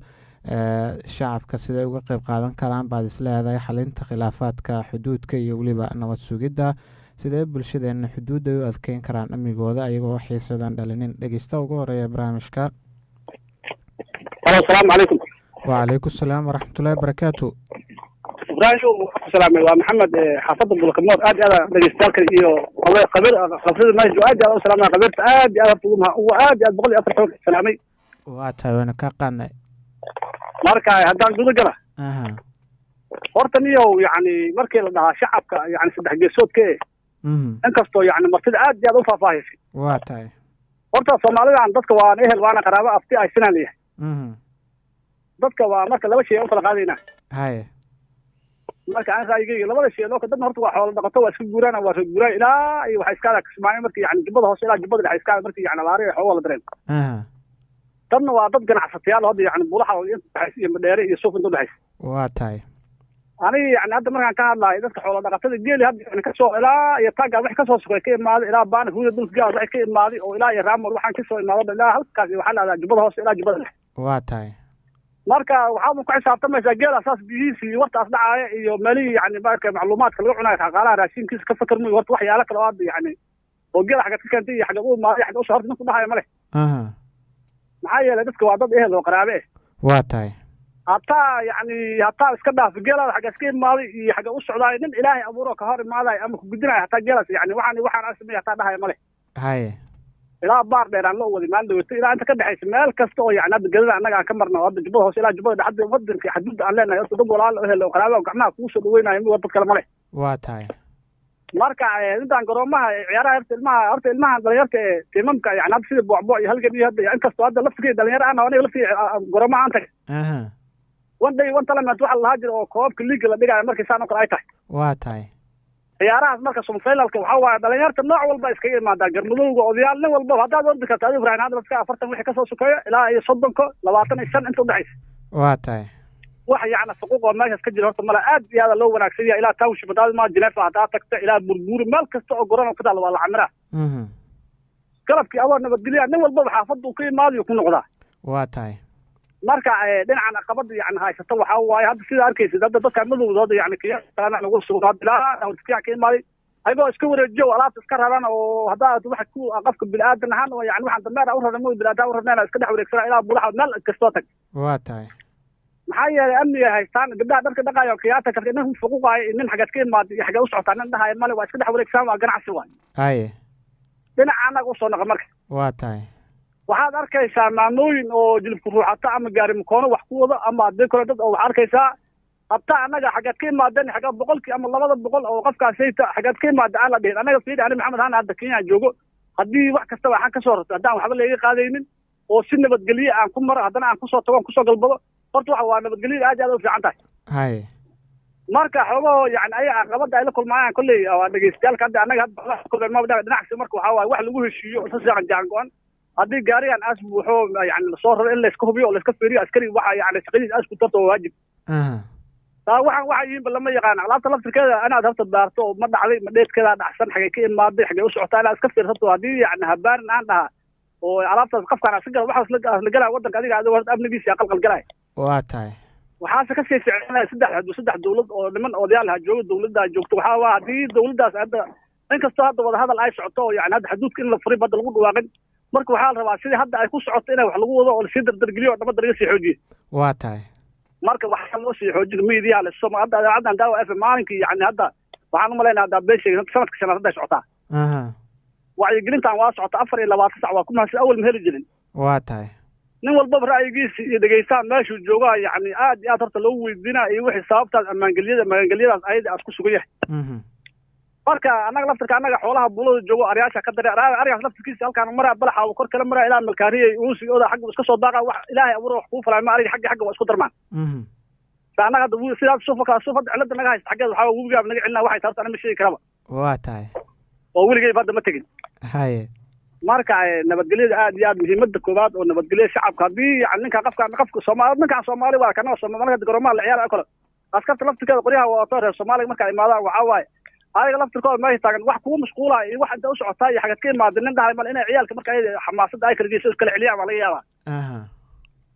Shacabka sidee uga qeyb qaadan karaan baad isleedahay xalinta khilaafaadka xuduudka iyo weliba nabad sugidda? Sidee bulshadeena xuduudda u adkeyn karaan amnigooda ayagoo xiisadan dhalinin? Dhegeysta ugu horeeya barnaamijka. Asalaamu calaykum. Wacalaykum salaam waraxmatullahi wabarakaatu. Ibraahim, waxaan ku salaamay, waa Maxamed, xaafadda Bulkamoor. Aad iyo aad dhegeystayaalka iyo qabiir khabrida meesha aad iyo aad u salaamaya. Qabiirta aad iyo aad horta ugu aad iyo aad 104 xoog salaamay. Waa tahay, waynu ka qaadnay. Marka haddaan guda gala, horta niyow, yani markii la dhahaa shacabka, yani saddex geesoodka e, inkastoo yani martida aad iyo aad u faahfaahisay. Waa tahay. Horta Soomaalidan dadka waana ehel, waana qaraabo, afti ay sinaan leeyahay. Dadka waa marka laba shay u kala qaadaynaa. Marka aan ra'yigayga labada shay loo dadna horta waa xoolo dhaqato, waa iska guuraan, waa reer guuraan ilaa iyo waxay iska adaa Kismaayo, markii yani Jubbada Hoose ilaa Jubbada Dhexe iska adaa, markii yani abaari ay xoolo la dareen. Dadna waa dad ganacsatayaal hadda yani Bulaxa inta udhexaysa iyo Madheere iyo Suuf inta udhexaysa. Waa tahay. Aniga yani hadda markaan ka hadlaayo dadka xoolo dhaqatada, geeli hadda yani kasoo ilaa iyo taaggaa wax kasoo sokay ka imaaday, ilaa Baana Huuda dhulka gaal wax ka imaaday, oo ilaa iyo Raamor waxaan kasoo imaado, ilaa halkaas waxaa la ahdaa Jubbada Hoose ilaa Jubbada Dhexe. Waa tahay. Marka waxaad ku xisaabtamaysaa geela saas biyihiisa iyo wartaas dhacaaya iyo meelihii yani marka macluumaadka laga cunayo, shaqaalaha raashinkiisa ka fakar muy. Horta waxyaalo kale oo hadda yani oo geela xagad ka keentay iyo xagad u imaaday, xagad usoo, horta ninku dhahaya male. Maxaa yeelay dadka waa dad ehel oo qaraabe eh. Waa tahay. Hataa yani hataa iska dhaaf geelaada xagga iska imaaday iyo xagga u socdaay, nin Ilaahay abuuro ka hor imaadayo ama ku gudinayo hataa geelaas yani waxaan aan sameeyay hataa dhahaya male. Ilaa Baar Dheer aan la waday maalin dhaweyto, ilaa inta ka dhexaysa meel kasta oo yani hadda gelada annaga aan ka marna, oo hadda Jubbada Hoose ilaa Jubbada Dhexe, hadda wadanka xaduudda aan leenahay, horta dad walaal ehel oo qaraabo gacmaha kugu soo dhaweynayo mi dad kale male. Waa tahay. Marka intaan garoomaha ciyaaraha horta ilmaha dhalinyarta ee tiimamka, yani hadda sida Boocbooc iyo Halgan iyo hadda, inkastoo hadda laftigii dhalinyaro aan aniga laftigii garoomaha aan tagay. One day one tournament waxa la lahaa jira oo koobabka liiga la dhigayo markii saan oo kale ay tahay. Waa tahay. Ciyaarahaas marka semifinalka waxaa waaye dhalinyarta nooc walba iskaga imaadaa, garmadowga, odayaal, nin walbaba. Haddaad ordi karta adigu, Ibrahim, hadda laftiga 40 wixii kasoo sokeeyo ilaa iyo 30ka, 25 inta udhexaysa. Waa tahay. Wax yacni xuquuq oo meeshaas ka jira horta male. Aad iyo aada loo wanaagsan yahay. Ilaa township haddaad ma Geneva haddaad tagta, ilaa Burbuuri, meel kasta oo garoon ku taal waa la camiraa. Galabkii adoo nabadgelya nin walbaba xaafadda uu ka imaadayo ku noqdaa. Waa tahay. Marka dhinacan caqabada yani haysata waxaa waaye hadda sida arkaysid hadda dadka madowda hadda yani kiyaana lagu sugan hadda ilaa horta ka imaaday ayagoo iska wareejiyo oo alaabta iska raran, oo haddaa waxa ku qofka bini'aadan ahaan oo yani waxaan dameer u rarnay mooy bini'aadan u rarnayna iska dhex wareegsana ilaa Bulaxa meel kastoo tag. Waa tahay. Maxaa yeelay amniga haystaan, gabdhaha dharka dhaqaayo kiyaata karta, nin fuquuqaayo, nin xagaad ka imaaday iyo xagaad u socotaa nin dhahayo male, waa iska dhex wareegsan, waa ganacsi waay. Dhinaca annaga usoo noqo marka. Waa tahay. Waxaad arkaysaa maamooyin oo jilibku ruuxato ama gaari makoono wax ku wado ama haddii kale dad oo waxaad arkaysaa habta annaga xagaad ka imaadeen, xagaad 100kii ama 200 oo qofkaasayta xagaad ka imaada aan la dhihin. Annaga fiiri, ani Maxamed Haan hadda Kenya joogo, haddii wax kastaba waxaan kasoo rarto haddaan waxba layga qaadaynin oo si nabadgelye aan ku maro, haddana aan kusoo tago aan kusoo galbado, horta waxa waa nabadgelyada aad iyo aad u fiican tahay. Marka xoogahoo yani ayaga caqabada ay la kulmaayaan kolley waa dhegeystayaalka hadda annaga hadda dhinacsi. Marka waxaa waaye wax lagu heshiiyo si fiican jaan go-an, haddii gaarigan aas buuxo yani lasoo raro in layska hubiyo oo layska fiiriyo askari waxa yani shaqadiisa aas ku tarto waa waajib. Taa waxaan waxa yihiinba lama yaqaan. Alaabta laftirkeeda inaad horta baarto oo ma dhacday, ma dheedkeedaa dhacsan, xagay ka imaaday, xagay u socotaa, inaad iska fiirsato. Haddii yani habaarin aan dhaha oo alaabtaas qofkaan iska gala, waxaas la galaya waddanka adiga adigo horta amnigiisa qalqal galaya. Waa tahay. Waxaase kasii ficnanaya saddex dawlad oo niman odayaal ha joogo, dawladdaa joogto. Waxaa waa haddii dawladdaas hadda inkastoo hadda wadahadal ay socoto oo yani hadda xaduudka in la furay hadda lagu dhawaaqin, marka waxaa la rabaa sidii hadda ay ku socoto inay wax lagu wado oo lasii dardargeliyo oo dhamada laga sii xoojiyo. Waa tahay. Marka waxaa loo sii xoojin miidiyaha laso hadda idaacaddan Daawa FM maalinkii yani hadda waxaan umalaynaa hadda been sheegin, sanadka shanaad hadda ay socotaa. Wacyigelintan waa socota 24 sac, waa ku mahadsan, awal ma heli jirin. Waa tahay. Nin walbaba ra'yigiisa iyo dhegeystaan meeshuu joogaa yani aad iyo aad horta loogu weydiinaa iyo wixii sababtaas ammaangelyada magangelyadaas ayada aad ku sugan yahay. Marka annaga laftirka annaga xoolaha buulada joogo aryaasha ka dare arigaas laftirkiisa halkaan maraa Balaxa kor kala maraa ilaa Malkaariyay uusi oda xagga iska soo daaqa, wax Ilaahay abuuro wax kuu falay ma ariga xagga xagga waa isku darmaan. Sa annaga hadda sidaas suufa suuf hadda cilada naga haysta xaggeeda waxaa webigaaba naga celinaa waxay tahay horta ana ma sheegi karaba. Waa tahay. Oo weligeyba hadda ma tegin. Marka nabadgelyada aad iyo aad muhiimada koowaad oo nabadgelyada shacabka, haddii yani ninka qofka qofka Soomaali, ninkaan Soomaali waa kana Soomaali marka garoomaha la ciyaarayo kale askarta laftirkeeda qoryaha wadato reer Soomaaliga marka ay imaadaan, waxaa waaye ayaga laftirkooda meesha taagan wax kugu mashquulaya iyo wax inta u socotaa iyo xagad ka imaada nin dhahay mal inay ciyaalka marka ay xamaasadda ay kala geyso iskala celiyaan waa laga yaabaa.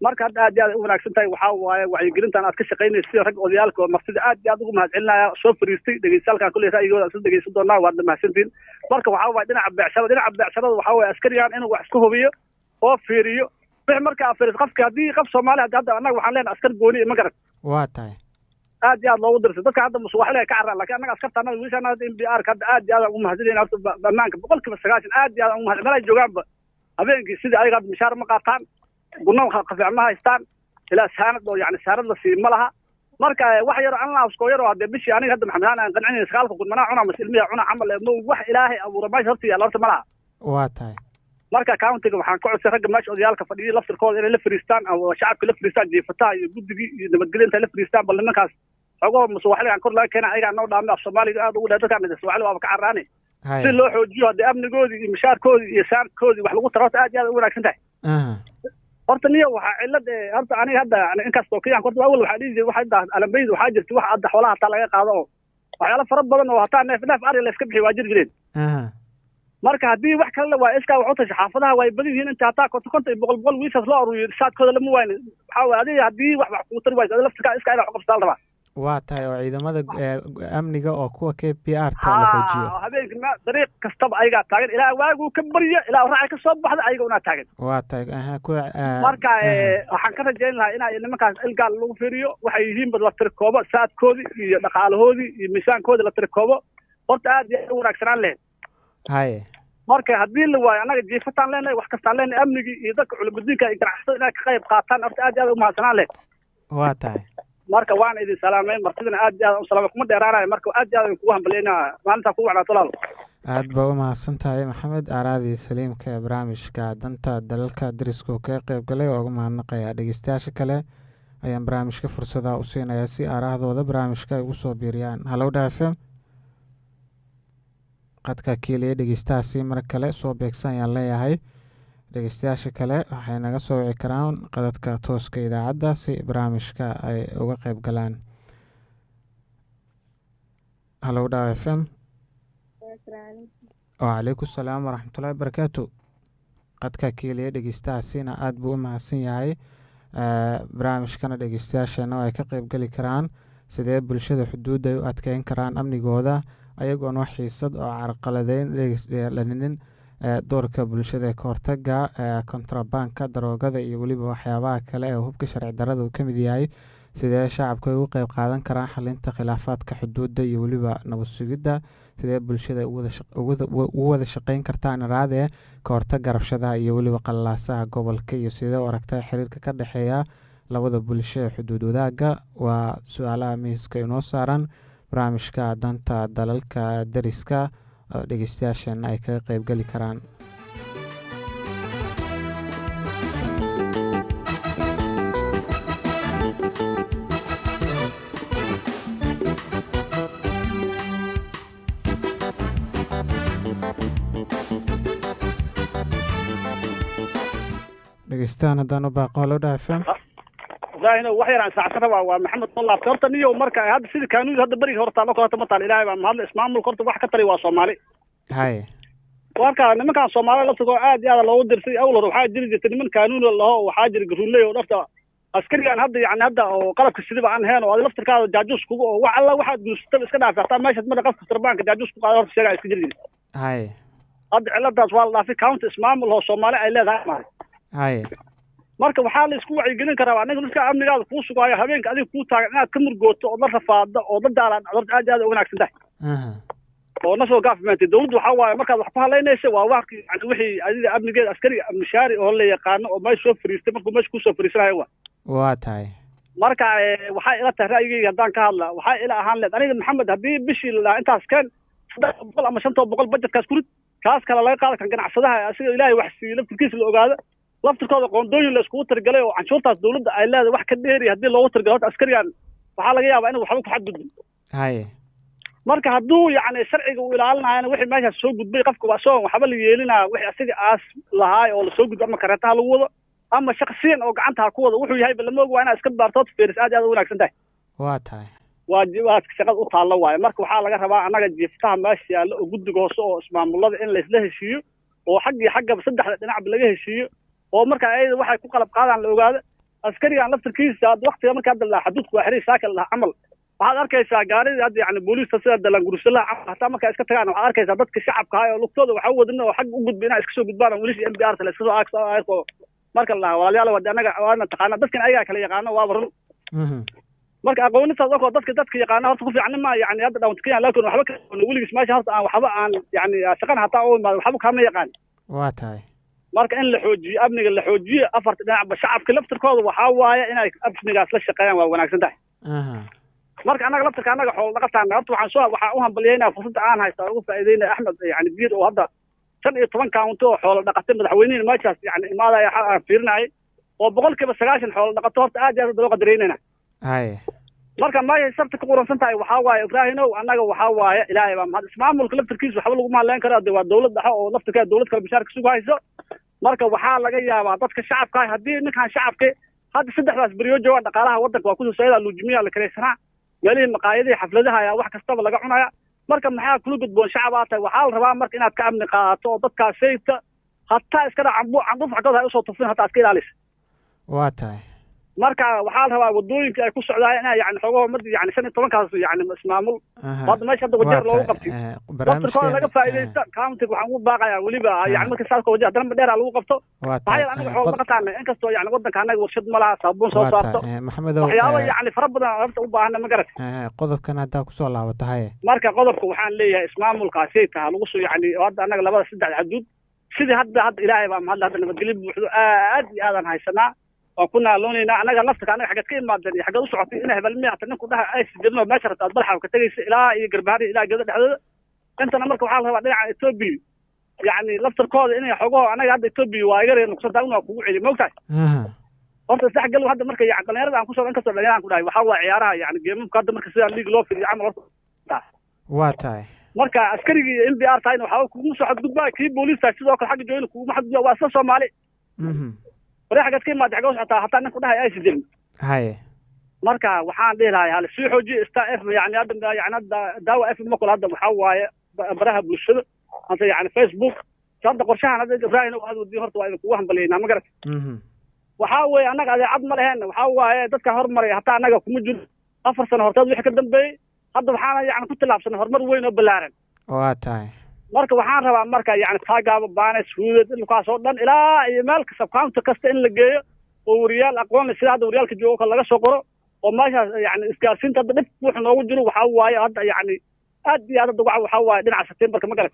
Marka hadda aad iyo aad ay u wanaagsan tahay. Waxaa waaye wacyigelintan aad ka shaqaynaysa sida rag odayaalka oo martida aad iyo aad ugu mahadcelinaya soo fariistay dhegeystayaalkan kulley ra'yigooda isla dhegeysan doonaa, waad mahadsantihiin. Marka waxaa waaye dhinaca beecsharada waxaa waaye askarigan inuu wax iska hubiyo oo fiiriyo wixii marka aad fiiriso qofka haddii qof Soomaali hadda annaga waxaan leenahay askar gooni ma garan. Waa tahay. Aad iyo aad loogu dirsa dadka hadda musuwaxle ka carraa, laakiin annaga askarta annaga wiilasha annaga hadda NPR ka hadda aad iyo aad aan ugu mahadcelinayna horta ammaanka 90% aad iyo aad aan ugu mahad meel ay joogaanba habeenkii sidii ayaga hadda mishaar ma qaataan, gunno qafiic ma haystaan, ilaa saanad oo yani saanad la siiyo ma laha. Marka wax yar anlaaskoo yar oo haddee bishii aniga hadda Maxamed Haan aan qancinay 9,000 manaa cuna mas ilmiha cuna camal ma wax Ilaahay abuura meesha horta yaalla horta ma laha. Waa tahay. Marka countiga waxaan ka codsay ragga meesha odayaalka fadhiyay laftirkooda inay la fariistaan ama shacabka la fariistaan, jiifataha iyo guddigii iyo nabadgelyo intay la fariistaan, bal nimankaas xogoho musuwaxligan kor laga keena ayagaa noo dhaamay af Soomaaliga aad ugu dheer dadkaan Soomaali waaba ka carraane si loo xoojiyo haddii amnigoodii iyo mishaarkoodii iyo saankoodii wax lagu taro horta aad iyo aad u wanaagsan tahay. Horta niyo waxaa cilad horta aniga hadda yani inkastoo Kenyanka horta awal waxaa dhihi jiray waxa hadda alambayda waxaa jirta wax hadda xoolaha hataa laga qaado oo waxyaalo fara badan oo hataa neef neef ari la iska bixiyo waa jiri jireen. Marka haddii wax kale la waayo iskaa wax u tasha xaafadaha way badan yihiin inta hataa 50 50 iyo 100 100 wiishaas loo aruuriyo saadkooda lama waayni. Waxaa waaye adiga haddii wax wax kuu tari wayso adiga laftirkaa iskaa inaad wax u qabsataa la rabaa. Waa tahay, oo ciidamada amniga oo kuwa KPR ta la xoojiyo. Habeenkii ma dariiq kastaba ayagaa taagan ilaa waaguu ka barya ilaa raaca ka soo baxda ayaga unaa taagan. Waa tahay, aha, kuwa Marka waxaan ka rajayn lahaa inay nimankaas ilgaal lagu fiiriyo waxay yihiinba la tirikoobo saadkoodii iyo dhaqaalahoodii iyo miisaankoodii la tirikoobo horta aad iyo aad u wanaagsanaan lahayd. Marka haddii la waayo annaga jiifataan leenahay, wax kastaan leenahay, amnigii iyo dadka culimudiinka iyo ganacsatada inay ka qayb qaataan horta aad iyo aad u mahadsanaan lahayd. Waa tahay. Marka waan idin salaamay, martidana aad iyo aad u salaamay, kuma dheeraanayo. Marka aad iyo aad idin kugu hambalyeynaa, maalintaa kugu wacnaa tolaal. Aad baa u mahadsan tahay Maxamed aaraadi saliimka ee barnaamijka danta dalalka deriska uu kaga qeyb galay oo uga mahadnaqayaa. Dhegeystayaasha kale ayaan barnaamijka fursadaha u siinayaa si aaraahdooda barnaamijka ay ugu soo biiriyaan. Halow dha FM, qadka kiiliya dhegeystahaasi mar kale soo beegsan ayaan leeyahay. Dhegeystayaasha kale waxay naga soo wici karaan qadadka tooska idaacadda si barnaamijka ay uga qeyb galaan. Halow dha FM. Wacalaykum salaam waraxmatullahi wabarakaatu. Qadka kiiliya dhegeystahaasina aada buu u mahadsan yahay. Barnaamijkana dhegeystayaasheena ay ka qeyb geli karaan. Sidee bulshada xuduudda ay u adkeyn karaan amnigooda ayagoon wax xiisad oo carqaladeyn dhalinin? Doorka bulshada ee ka hortaga kontrabaanka daroogada iyo weliba waxyaabaha kale ee hubka sharci darada uu ka mid yahay. Sidee shacabka ay ugu qeyb qaadan karaan xalinta khilaafaadka xuduudda iyo weliba nabad sugidda? Sidee bulshada ugu wada shaqeyn kartaan iraade ka hortaga rabshadaha iyo weliba qalalaasaha gobolka? Iyo sidee u aragtay xiriirka ka dhexeeya labada bulsho ee xuduud wadaagga? Waa su-aalaha miiska inoo saaran barnaamijka danta dalalka deriska oo dhegeystayaasheena ay kaga qeybgeli karaan. Dhegeystahan haddaan u baaqo. Halo dha FM. Ibraahim, wax yar aan saacsan rabaa, waa Maxamed oo laabtay. Horta niyow, marka hadda sidii kaanuun hadda berigii hore taalo kaleeto ma taal. Ilaahay baa mahadle, ismaamulka horta wax ka tari waa Soomaali. Marka nimankan Soomaalida laftigoo aad iyo aad loogu dirsay. Awal hore waxaa jiri jirtay niman kaanuun laho, waxaa jira garuunley oo dharta askarigan hadda yani hadda oo qalabka sidiba aan heen oo adi laftirkaada jaajuus kugu oo wax alla waxaad guursataba iska dhaafay, hataa meeshaad mada qofka tarbaanka jaajuus ku qaada horta sheegaa iska jiri jirtay. Hadda ciladaas waa la dhaafay, county ismaamul oo Soomaali ay leedahay maarag. Marka waxaa la isku wacyigelin karaa aniga dadka amnigaada kuu sugaayo, habeenka adiga kuu taagan, inaad ka murgooto oo la rafaado oo la daalaan horta aad iyo aad u wanaagsan tahay oo national government dawladdu waxaa waaye markaad wax ku halaynaysa waa wax yani wixii adiga amnigeeda askari mishaari oo la yaqaano oo meesha soo fariistay markuu meesha kusoo fariisanayo waa. Waa tahay. Marka waxay ila tahay ra'yigayga haddaan ka hadla, waxay ila ahaan leed aniga Maxamed, haddii bishii la dhahaa intaas keen, 300 ama 500 budgetkaas ku rid, kaas kale laga qaada kan ganacsadaha asiga Ilaahay wax siiyey laftirkiisa la ogaado, laftirkooda qoondooyin la iskugu targalay oo canshuurtaas dawladda ay leedahay wax ka dheeri haddii loogu targalo, horta askarigan waxaa laga yaabaa inuu waxba ku xadgudbin. Marka hadduu yacni sharciga uu ilaalinayana wixii meeshaas soo gudbay qofka waa soo waxba la yeelinaya, wixii asiga aas lahaay oo lasoo gudbo ama kareetaha lagu wado ama shaksiyan oo gacanta ha ku wado, wuxuu yahay ba lama og, waa inaad iska baartood fiiris. Aad iyo aad u wanaagsan tahay. Waa tahay. Waajibaadka shaqada u taallo waaye. Marka waxaa laga rabaa annaga jiiftaha meesha yaallo oo guddiga hoose oo ismaamulada in laisla heshiiyo oo xag iyo xaggaba saddexda dhinacba laga heshiiyo oo marka ayada waxay ku qalab qaadaan la ogaado. Askarigan laftirkiisa hadda waqtiga marka hadda la xaduudku waa xiray saaka la camal, waxaad arkaysaa gaaridii hadda yani booliista sida dalangursalaha camal hataa markay iska tagaan, waxaad arkaysaa dadka shacabka ah oo lugtooda waxa wadin oo xag u gudbi inay iska soo gudbaan oo wiilashii MPR la iska soo aagso. Marka la dhahaa walaalayaal waa annaga waana taqaana dadkan ayagaa kala yaqaano, waaba run. Marka aqoonistaas oo dadka yaqaana horta ku fiican ma yani hadda dhawnta Kenya, laakiin waxba ka weligiis meesha horta aan waxba aan yani shaqana hataa u imaado waxba kama yaqaan. Waa tahay. Marka in la xoojiyo amniga, la xoojiyo afarta dhinacba, shacabka laftirkooda waxaa waaye inay amnigaas la shaqeeyaan waa wanaagsan tahay. Marka annaga laftirka annaga xoolo dhaqataan horta waxaan u hambalyeynaya fursadda aan haysto aan ugu faa'iideynaya Axmed yani Biir oo hadda 15 county oo xoolo dhaqatay madaxweynihii meeshaas yani imaadaya aan fiirinayay oo 90% xoolo dhaqato, horta aad iyo aad loo qadareynayna. Marka meeshay sabta ku quransan tahay waxaa waaye Ibraahimow, annaga waxaa waaye Ilaahay baa mahad, ismaamulka laftirkiisa waxba laguma hadleen karo, de waa dawlad dhexe oo laftirkeeda dawlad kale mishaar ka sugu hayso. Marka waxaa laga yaabaa dadka shacabka ah haddii ninkan shacabka hadda saddexdaas beriyo joogaan dhaqaalaha waddanka waa kusoo socda, luujimiyaa la karaysanaa, meelihii maqaayadihii xafladaha ayaa wax kastaba laga cunaya. Marka maxaa kula gudboon shacab aa tahay? Waxaa la rabaa marka inaad ka amni qaadato oo dadkaas sayta hataa iska dha cambuuf xaggooda hay usoo tufin, hataa iska ilaalisa. Waa tahay. Marka waxaa la rabaa wadooyinka ay ku socdaan inay yani xoogaho mad yani 15kaas yani ismaamul hadda meesha hadda Wajeer loogu qabtay laftirkooda laga faa'iidaysta. Countiga waxaan ugu baaqayaa weliba yani marka saas Wajeer haddana Madheera lagu qabto, maxaa yeele anaga xoolo dhaqataana inkastoo yani waddanka anaga warshad ma laha saabuun soo saarto, Maxamedow, waxyaaba yani fara badan aan horta u baahana ma garat. Qodobkan haddaa kusoo laabato haye. Marka qodobka waxaan leeyahay ismaamulkaasay taha lagu soo yani hadda anaga labada saddex xaduud sidii hadda Ilaahay baa mahadle, hadda nabadgelyo buuxdo aad iyo aadaan haysanaa. Waan ku naaloonaynaa annaga nafta, annaga xaggeed ka imaadeen iyo xaggeed u socotay ina hebelmiya hata ninku dhaha aysi jirin oo meesha rabta aad Balxaw ka tegaysa ilaa iyo Garbahari ilaa Gedo dhexdooda intana. Marka waxaa la rabaa dhinaca Etoobiya, yacni laftarkooda inay xogaho. Annaga hadda Etoobiya waa iga reer nuqsanta una kugu celiyo, maogtahay? Horta isdhexgal hadda marka yani dhalinyarada aan kusoo, inkastoo dhalinyarada aan ku dhahay, waxaa waa ciyaaraha, yani geemamka hadda marka sidaan league loo fidiyo camal horta. Waa tahay. Marka askarigii NPR tahayna waxaa kuguma soo xadgudbaa, kii booliis tahay sidoo kale xagga joogina kuguma xadgudbaa. Waa isla Soomaali. Bari xaggeed ka imaada, xagee u socotaa, hataa ninku dhahay aysan jirin. Marka waxaan dhihi lahay hala sii xoojiyo Star FM. Yani hadda, yani hadda Daawa FM ma kula, hadda waxaa waaye baraha bulshada ante, yani Facebook hadda qorshahan hadda Ibrahim aad wadiyo, horta waa idinkugu hambalyeynaa, ma garat? Waxaa weeye annaga adeecad ma leheen. Waxaa waaye dadka hormaray hataa annaga kuma jiro 4 sano horteed wixii ka dambeeyey. Hadda waxaana yani ku tillaabsanay horumar weyn oo ballaaran. Waa tahay. Marka waxaan rabaa marka yani Taagaaba, Baanes, Huudad, dhulkaas oo dhan ilaa iyo meel kasta, county kasta in la geeyo oo wariyaal aqoon leh sida hadda wariyaalka joogo kale laga soo qoro oo meeshaas yani isgaarsiinta. Hadda dhib wuxuu noogu jiro waxaa waaye hadda yani aad iyo aad hadda waxaa waaye dhinaca Septemberka, ma garat?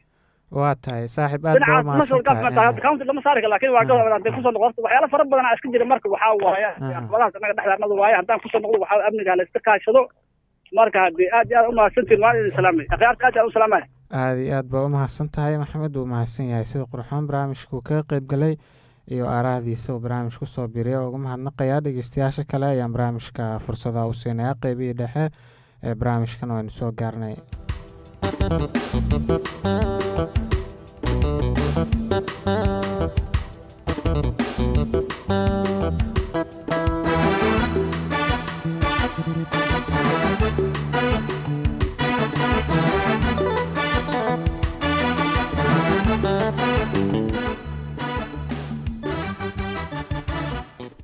Waa tahay saaxiib, aad baa umahadsan tahay. County lama saari karo, laakiin waa gobol hadday kusoo noqoto waxyaalo fara badan aa iska jira. Marka waxaa waaye caqabadahaas annaga dhexdaanada waaye. Haddaan kusoo noqdo, waxaa amniga la iska kaashado. Marka haddii aad iyo aad umahadsantiin, waan idin salaamay akhyaarta, aad iyo aad u salaamaya. Aada iyo aad baa umahadsan tahay Maxamed. Wuu mahadsan yahay sida qurxoon barnaamijka uu kaga qeyb galay iyo aaraahdiisa uu barnaamij kusoo biiriya uga mahadnaqayaa. Dhegeystayaasha kale ayaan barnaamijka fursadaha u siinayaa. Qeybihii dhexe ee barnaamijkan waynu soo gaarnay.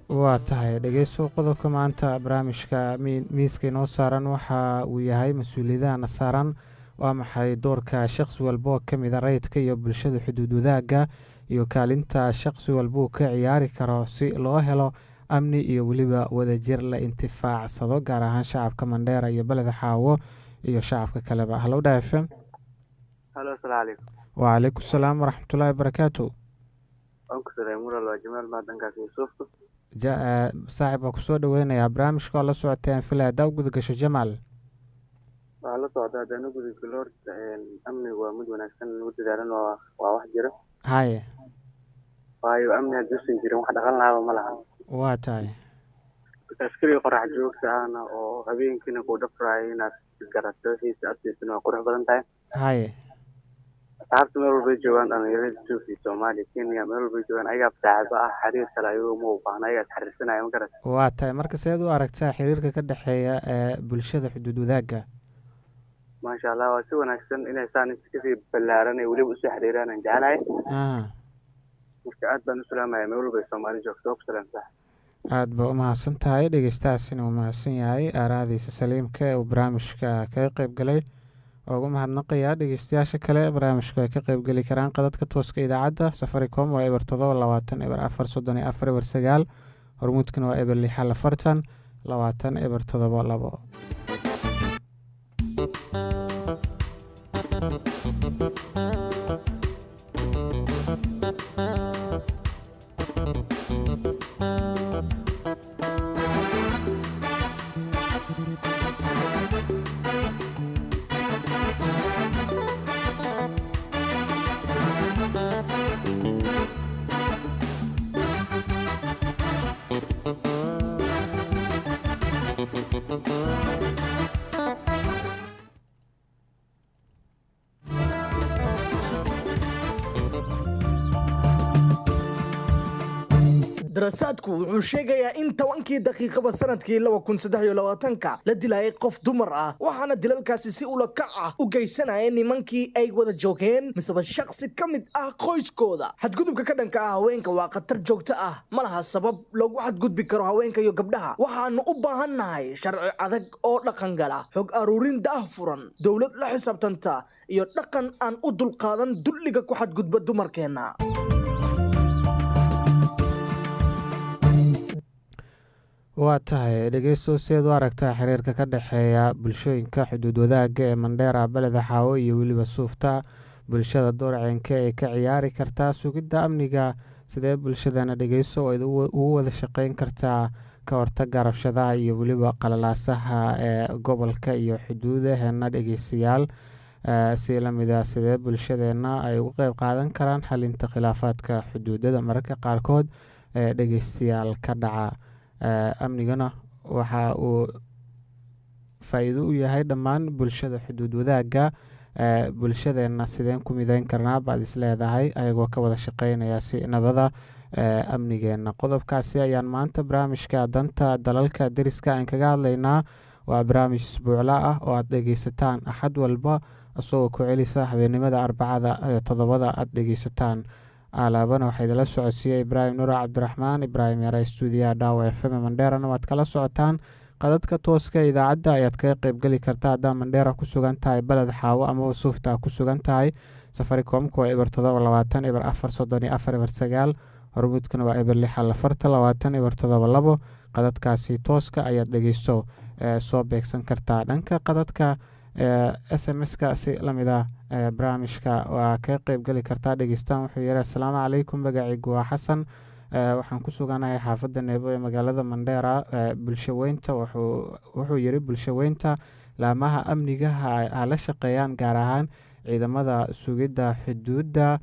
Waa tahay dhegeyso, qodobka maanta barnaamijka miiska inoo saaran waxa uu yahay: mas-uuliyadahana saaran waa maxay? Doorka shaqsi walba oo kamid a rayidka iyo bulshada xuduud wadaagga iyo kaalinta shaqsi walba uu ka ciyaari karo si loo helo amni iyo weliba wadajir la intifaacsado, gaar ahaan shacabka Mandheera iyo Beleda Xaawo iyo shacabka kaleba. Hello, Dha FM. Hello, asalaamu calaykum. Wacalaykum salaam waraxmatullaahi wabarakaatu. Waan ku salaamay mural, waa Jamaal Maadankaas iyo Suufka. Saaxib, waa kusoo dhaweynayaa barnaamijka, oo la socotay aan filaya. Haddaa u guda gasho, Jamaal. Waxaa la socda, haddaan u guda galo horta, amnigu waa mid wanaagsan, lagu dadaalan waa wax jiro. Waayo amni hadduusan jirin, wax dhaqan lahaaba ma lahan. Waa tahay. Marka askariga qorax joogta ahna oo habeenkiina kuu dhafraayo inaad garato wixiisa agtiisana waa qurux badan tahay. Asxaabta meel walbay joogaan, dhalinyarada Ethiopia, Soomaaliya, Kenya, meel walbay joogaan, ayagaa saaxiibo ah, xiriir kale ayagu ma u baahna, ayagaa isxiriirsanaya, ma garat? Waa tahay. Marka seed u aragtaa xiriirka ka dhexeeya ee bulshada xuduud wadaagga? Maasha Allah, waa si wanaagsan inay saan inta kasii ballaaran ay weliba usoo xiriiraan aan jeclahay. Marka aad baan u salaamaya meel walba ay Soomaali joogto. Waa ku salaamsaa. Aada baa umahadsan tahay. Dhegeystahaasina uu mahadsan yahay aaraahdiisa saliimka ee uu barnaamijka kaga qeyb galay oo ugu mahadnaqayaa. Dhegeystayaasha kale barnaamijku ay ka qeybgeli karaan qadadka tooska idaacadda. Safaricom waa 0 7 20 04 34 0 9, Hormuudkana waa 0 6 0 40 20 0 7 2. Daraasaadku wuxuu sheegayaa in 10kii daqiiqaba sanadkii 2023-ka la dilayay qof dumar ah, waxaana dilalkaasi si ula kac ah u geysanaya nimankii ay wada joogeen miseba shakhsi ka mid ah qoyskooda. Xadgudubka ka dhanka ah haweenka waa khatar joogto ah. Ma laha sabab loogu xadgudbi karo haweenka iyo gabdhaha. Waxaanu u baahannahay sharci adag oo dhaqan gala, xog aruurin daah furan, dowlad la xisaabtanta iyo dhaqan aan u dulqaadan dulliga ku xadgudba dumarkeenna. Waa tahay dhegeysto, sideed u aragtaa xiriirka ka dhexeeya bulshooyinka xuduud wadaagga ee Mandheera, Beleda Xaawo iyo weliba Suufta? Bulshada doorceenka ee ka ciyaari kartaa sugidda amniga Sidee bulshadeena, dhegeyso, oo ugu wada shaqeyn kartaa ka hortaga rabshadaha iyo weliba qalalaasaha ee gobolka iyo xuduudaheena? Dhegeystayaal, si lamida, sidee bulshadeena ay uga qeyb qaadan karaan xalinta khilaafaadka xuduudada mararka qaarkood ee, dhegeystayaal, ka dhaca? Amnigana waxa uu faa-iido u yahay dhammaan bulshada xuduud wadaagga. Bulshadeena sideen ku mideyn karnaa baad is leedahay, ayagoo ka wada shaqeynaya si nabada amnigeena? Qodobkaasi ayaan maanta barnaamijka Danta Dalalka Deriska aan kaga hadlaynaa. Waa barnaamij isbuucla ah oo aad dhegeysataan Axad walba, isagoo ku celisa habeennimada Arbacada ee 7da aad dhegeysataan. Alaabana waxaa idinla socodsiiyey Ibraahim Nuura Cabdiraxmaan, Ibraahim Yare. Stuudiyaha Dhaawa FM Mandheerana waad kala socotaan. Qadadka tooska idaacadda ayaad kaga qeybgeli kartaa haddaa Mandheera ku sugan tahay, Beled Xaawo amaba Suufta ku sugan tahay. Safaricomka waa 0 7 20 0 4 34 0 9. Hormuudkana waa 0 6 40 20 0 7 2. Qadadkaasi tooska ayaad, dhegeysto, soo beegsan kartaa. Dhanka qadadka SMS-ka si lamid ah barnaamijka waa kaga qeybgeli kartaa. Dhegeystaan wuxuu yihi: "Asalaamu calaykum, magaciigu waa Xasan, waxaan ku suganahay xaafadda Neebo ee magaalada Mandheera. Bulshaweynta," wuxuu yiri, "bulshaweynta laamaha amniga ha la shaqeeyaan, gaar ahaan ciidamada sugidda xuduudda,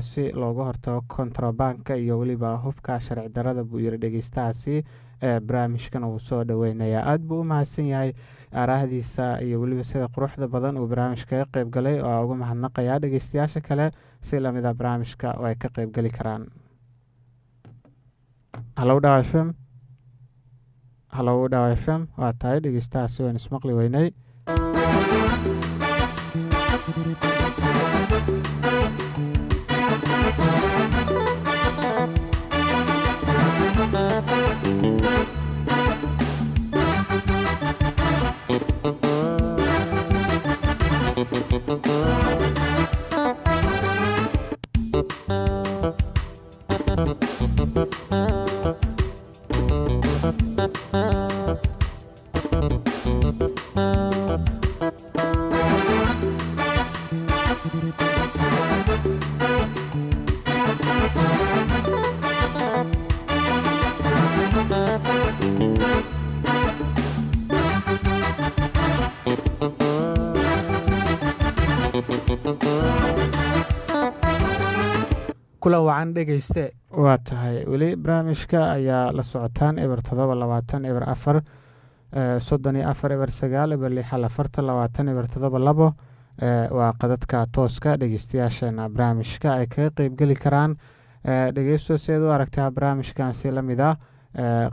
si looga hortago kontrabanka iyo weliba hubka sharci darada," buu yiri dhegeystahaasi. Barnaamijkan uu soo dhaweynayaa, aada buu u mahadsan yahay aaraahdiisa iyo weliba sida quruxda badan uu barnaamijka kaga qeyb galay oo uga mahadnaqayaa. Dhegeystayaasha kale si lamida barnaamijka oo ay ka qeybgeli karaan. Halow, Dhaw FM. Halow, Dhaw FM. Waa tahay, dhegeystahaasi waynu ismaqli weynay. Kulan wacan, dhegeyste. Waa tahay, weli barnaamijka ayaa la socotaan. 0 7 20 0 4 34 0 9, 0 6 40 20 0 7 2 waa qadadka tooska dhegeystayaasheena barnaamijka ay kaga qeybgeli karaan. Dhegeysto, sideed u aragtaa barnaamijkan? Si lamid ah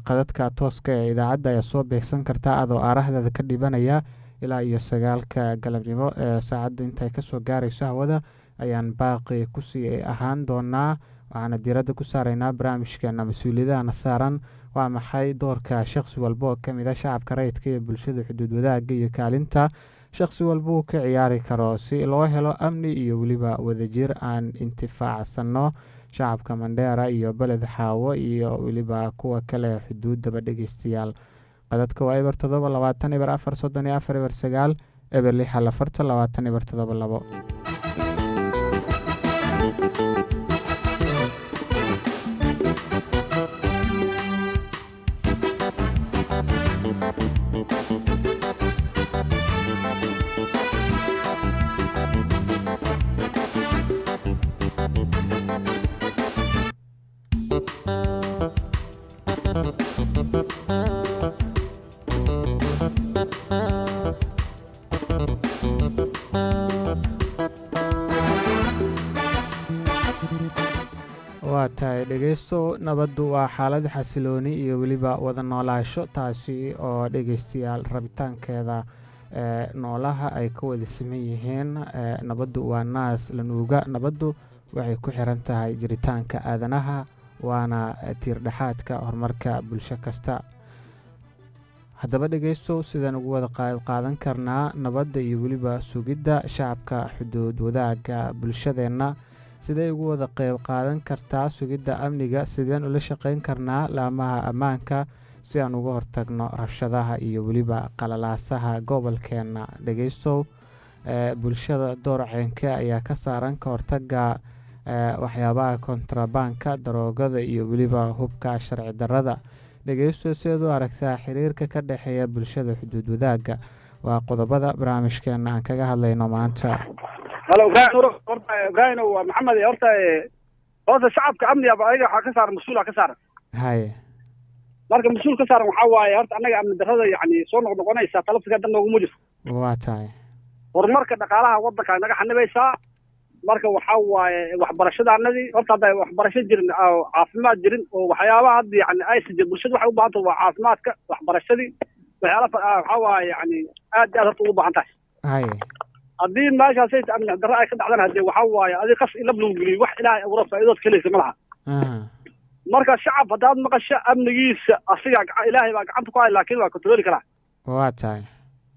qadadka tooska ee idaacadda ayaa soo beegsan kartaa adoo aarahdeeda ka dhibanaya. Ilaa iyo 9ka galabnimo ee saacaddu intay kasoo gaarayso hawada ayaan baaqi kusii ahaan doonaa. Waxaana diiradda ku saaraynaa barnaamijkeena mas-uuliyadahana saaran. Waa maxay doorka shaqsi walba oo kamid a shacabka rayidka iyo bulshada xuduud wadaagga iyo kaalinta shaqsi walba uu ka ciyaari karo si loo helo amni iyo weliba wadajir aan intifaacsano, shacabka Mandheera iyo Beled Xaawo iyo weliba kuwa kale xuduudaba? Dhegeystayaal, qadadka waa 0 7 20 0 4 34 0 9, 0 6 40 20 0 7 2. Waa tahay, dhegeysto, nabaddu waa xaalad xasilooni iyo weliba wada noolaasho, taasi oo, dhegeystayaal, rabitaankeeda noolaha ay ka wada siman yihiin. Nabaddu waa naas la nuuga. Nabaddu waxay ku xiran tahay jiritaanka aadanaha, waana tiirdhexaadka horumarka bulsho kasta. Haddaba, dhegeysto, sidaan ugu wada qaadan karnaa nabadda iyo weliba sugidda shacabka xuduud wadaagga? Bulshadeenna sidee ugu wada qeyb qaadan kartaa sugidda amniga? Sideen ula shaqeyn karnaa laamaha ammaanka si aan uga hortagno rabshadaha iyo weliba qalalaasaha gobolkeena? Dhegeystow, bulshada door ceenke ayaa ka saaran ka hortaga Waxyaabaha kontrabaanka, daroogada iyo weliba hubka sharci darrada. Dhegeysto, sideed u aragtaa xiriirka ka dhexeeya bulshada xuduud wadaagga? Waa qodobada barnaamijkeena aan kaga hadlayno maanta. Halo, Ibrahim, horta Ibrahim, waa Maxamed. Horta shacabka amniga ayaga waxaa ka saaran mas-uul ka saaran. Marka mas-uul ka saaran waxaa waaye, horta annaga amni darrada yani soo noqnoqonaysa talaftiga dan nooguma jirto. Waa tahay. Horumarka dhaqaalaha waddanka naga xanibaysaa. Marka waxaa waaye waxbarashadaanadii, horta hadda waxbarasho jirin oo caafimaad jirin oo waxyaabaha hadda yani aysan jirin, bulshada waxay u baahan tahay waa caafimaadka, waxbarashadii, waxyaala waxaa waaye yani aad iyo aad horta ugu baahan tahay. Haddii meeshaasay amni darro ay ka dhacdana, hadee waxaa waaye adi qas ilab lagu geliyo, wax Ilaahay abuura faa'iidood ka helaysa ma laha. Marka shacab haddaad maqasho, amnigiisa asiga Ilaahay baa gacanta ku haya, laakiin waa kontrooli karaa. Waa tahay.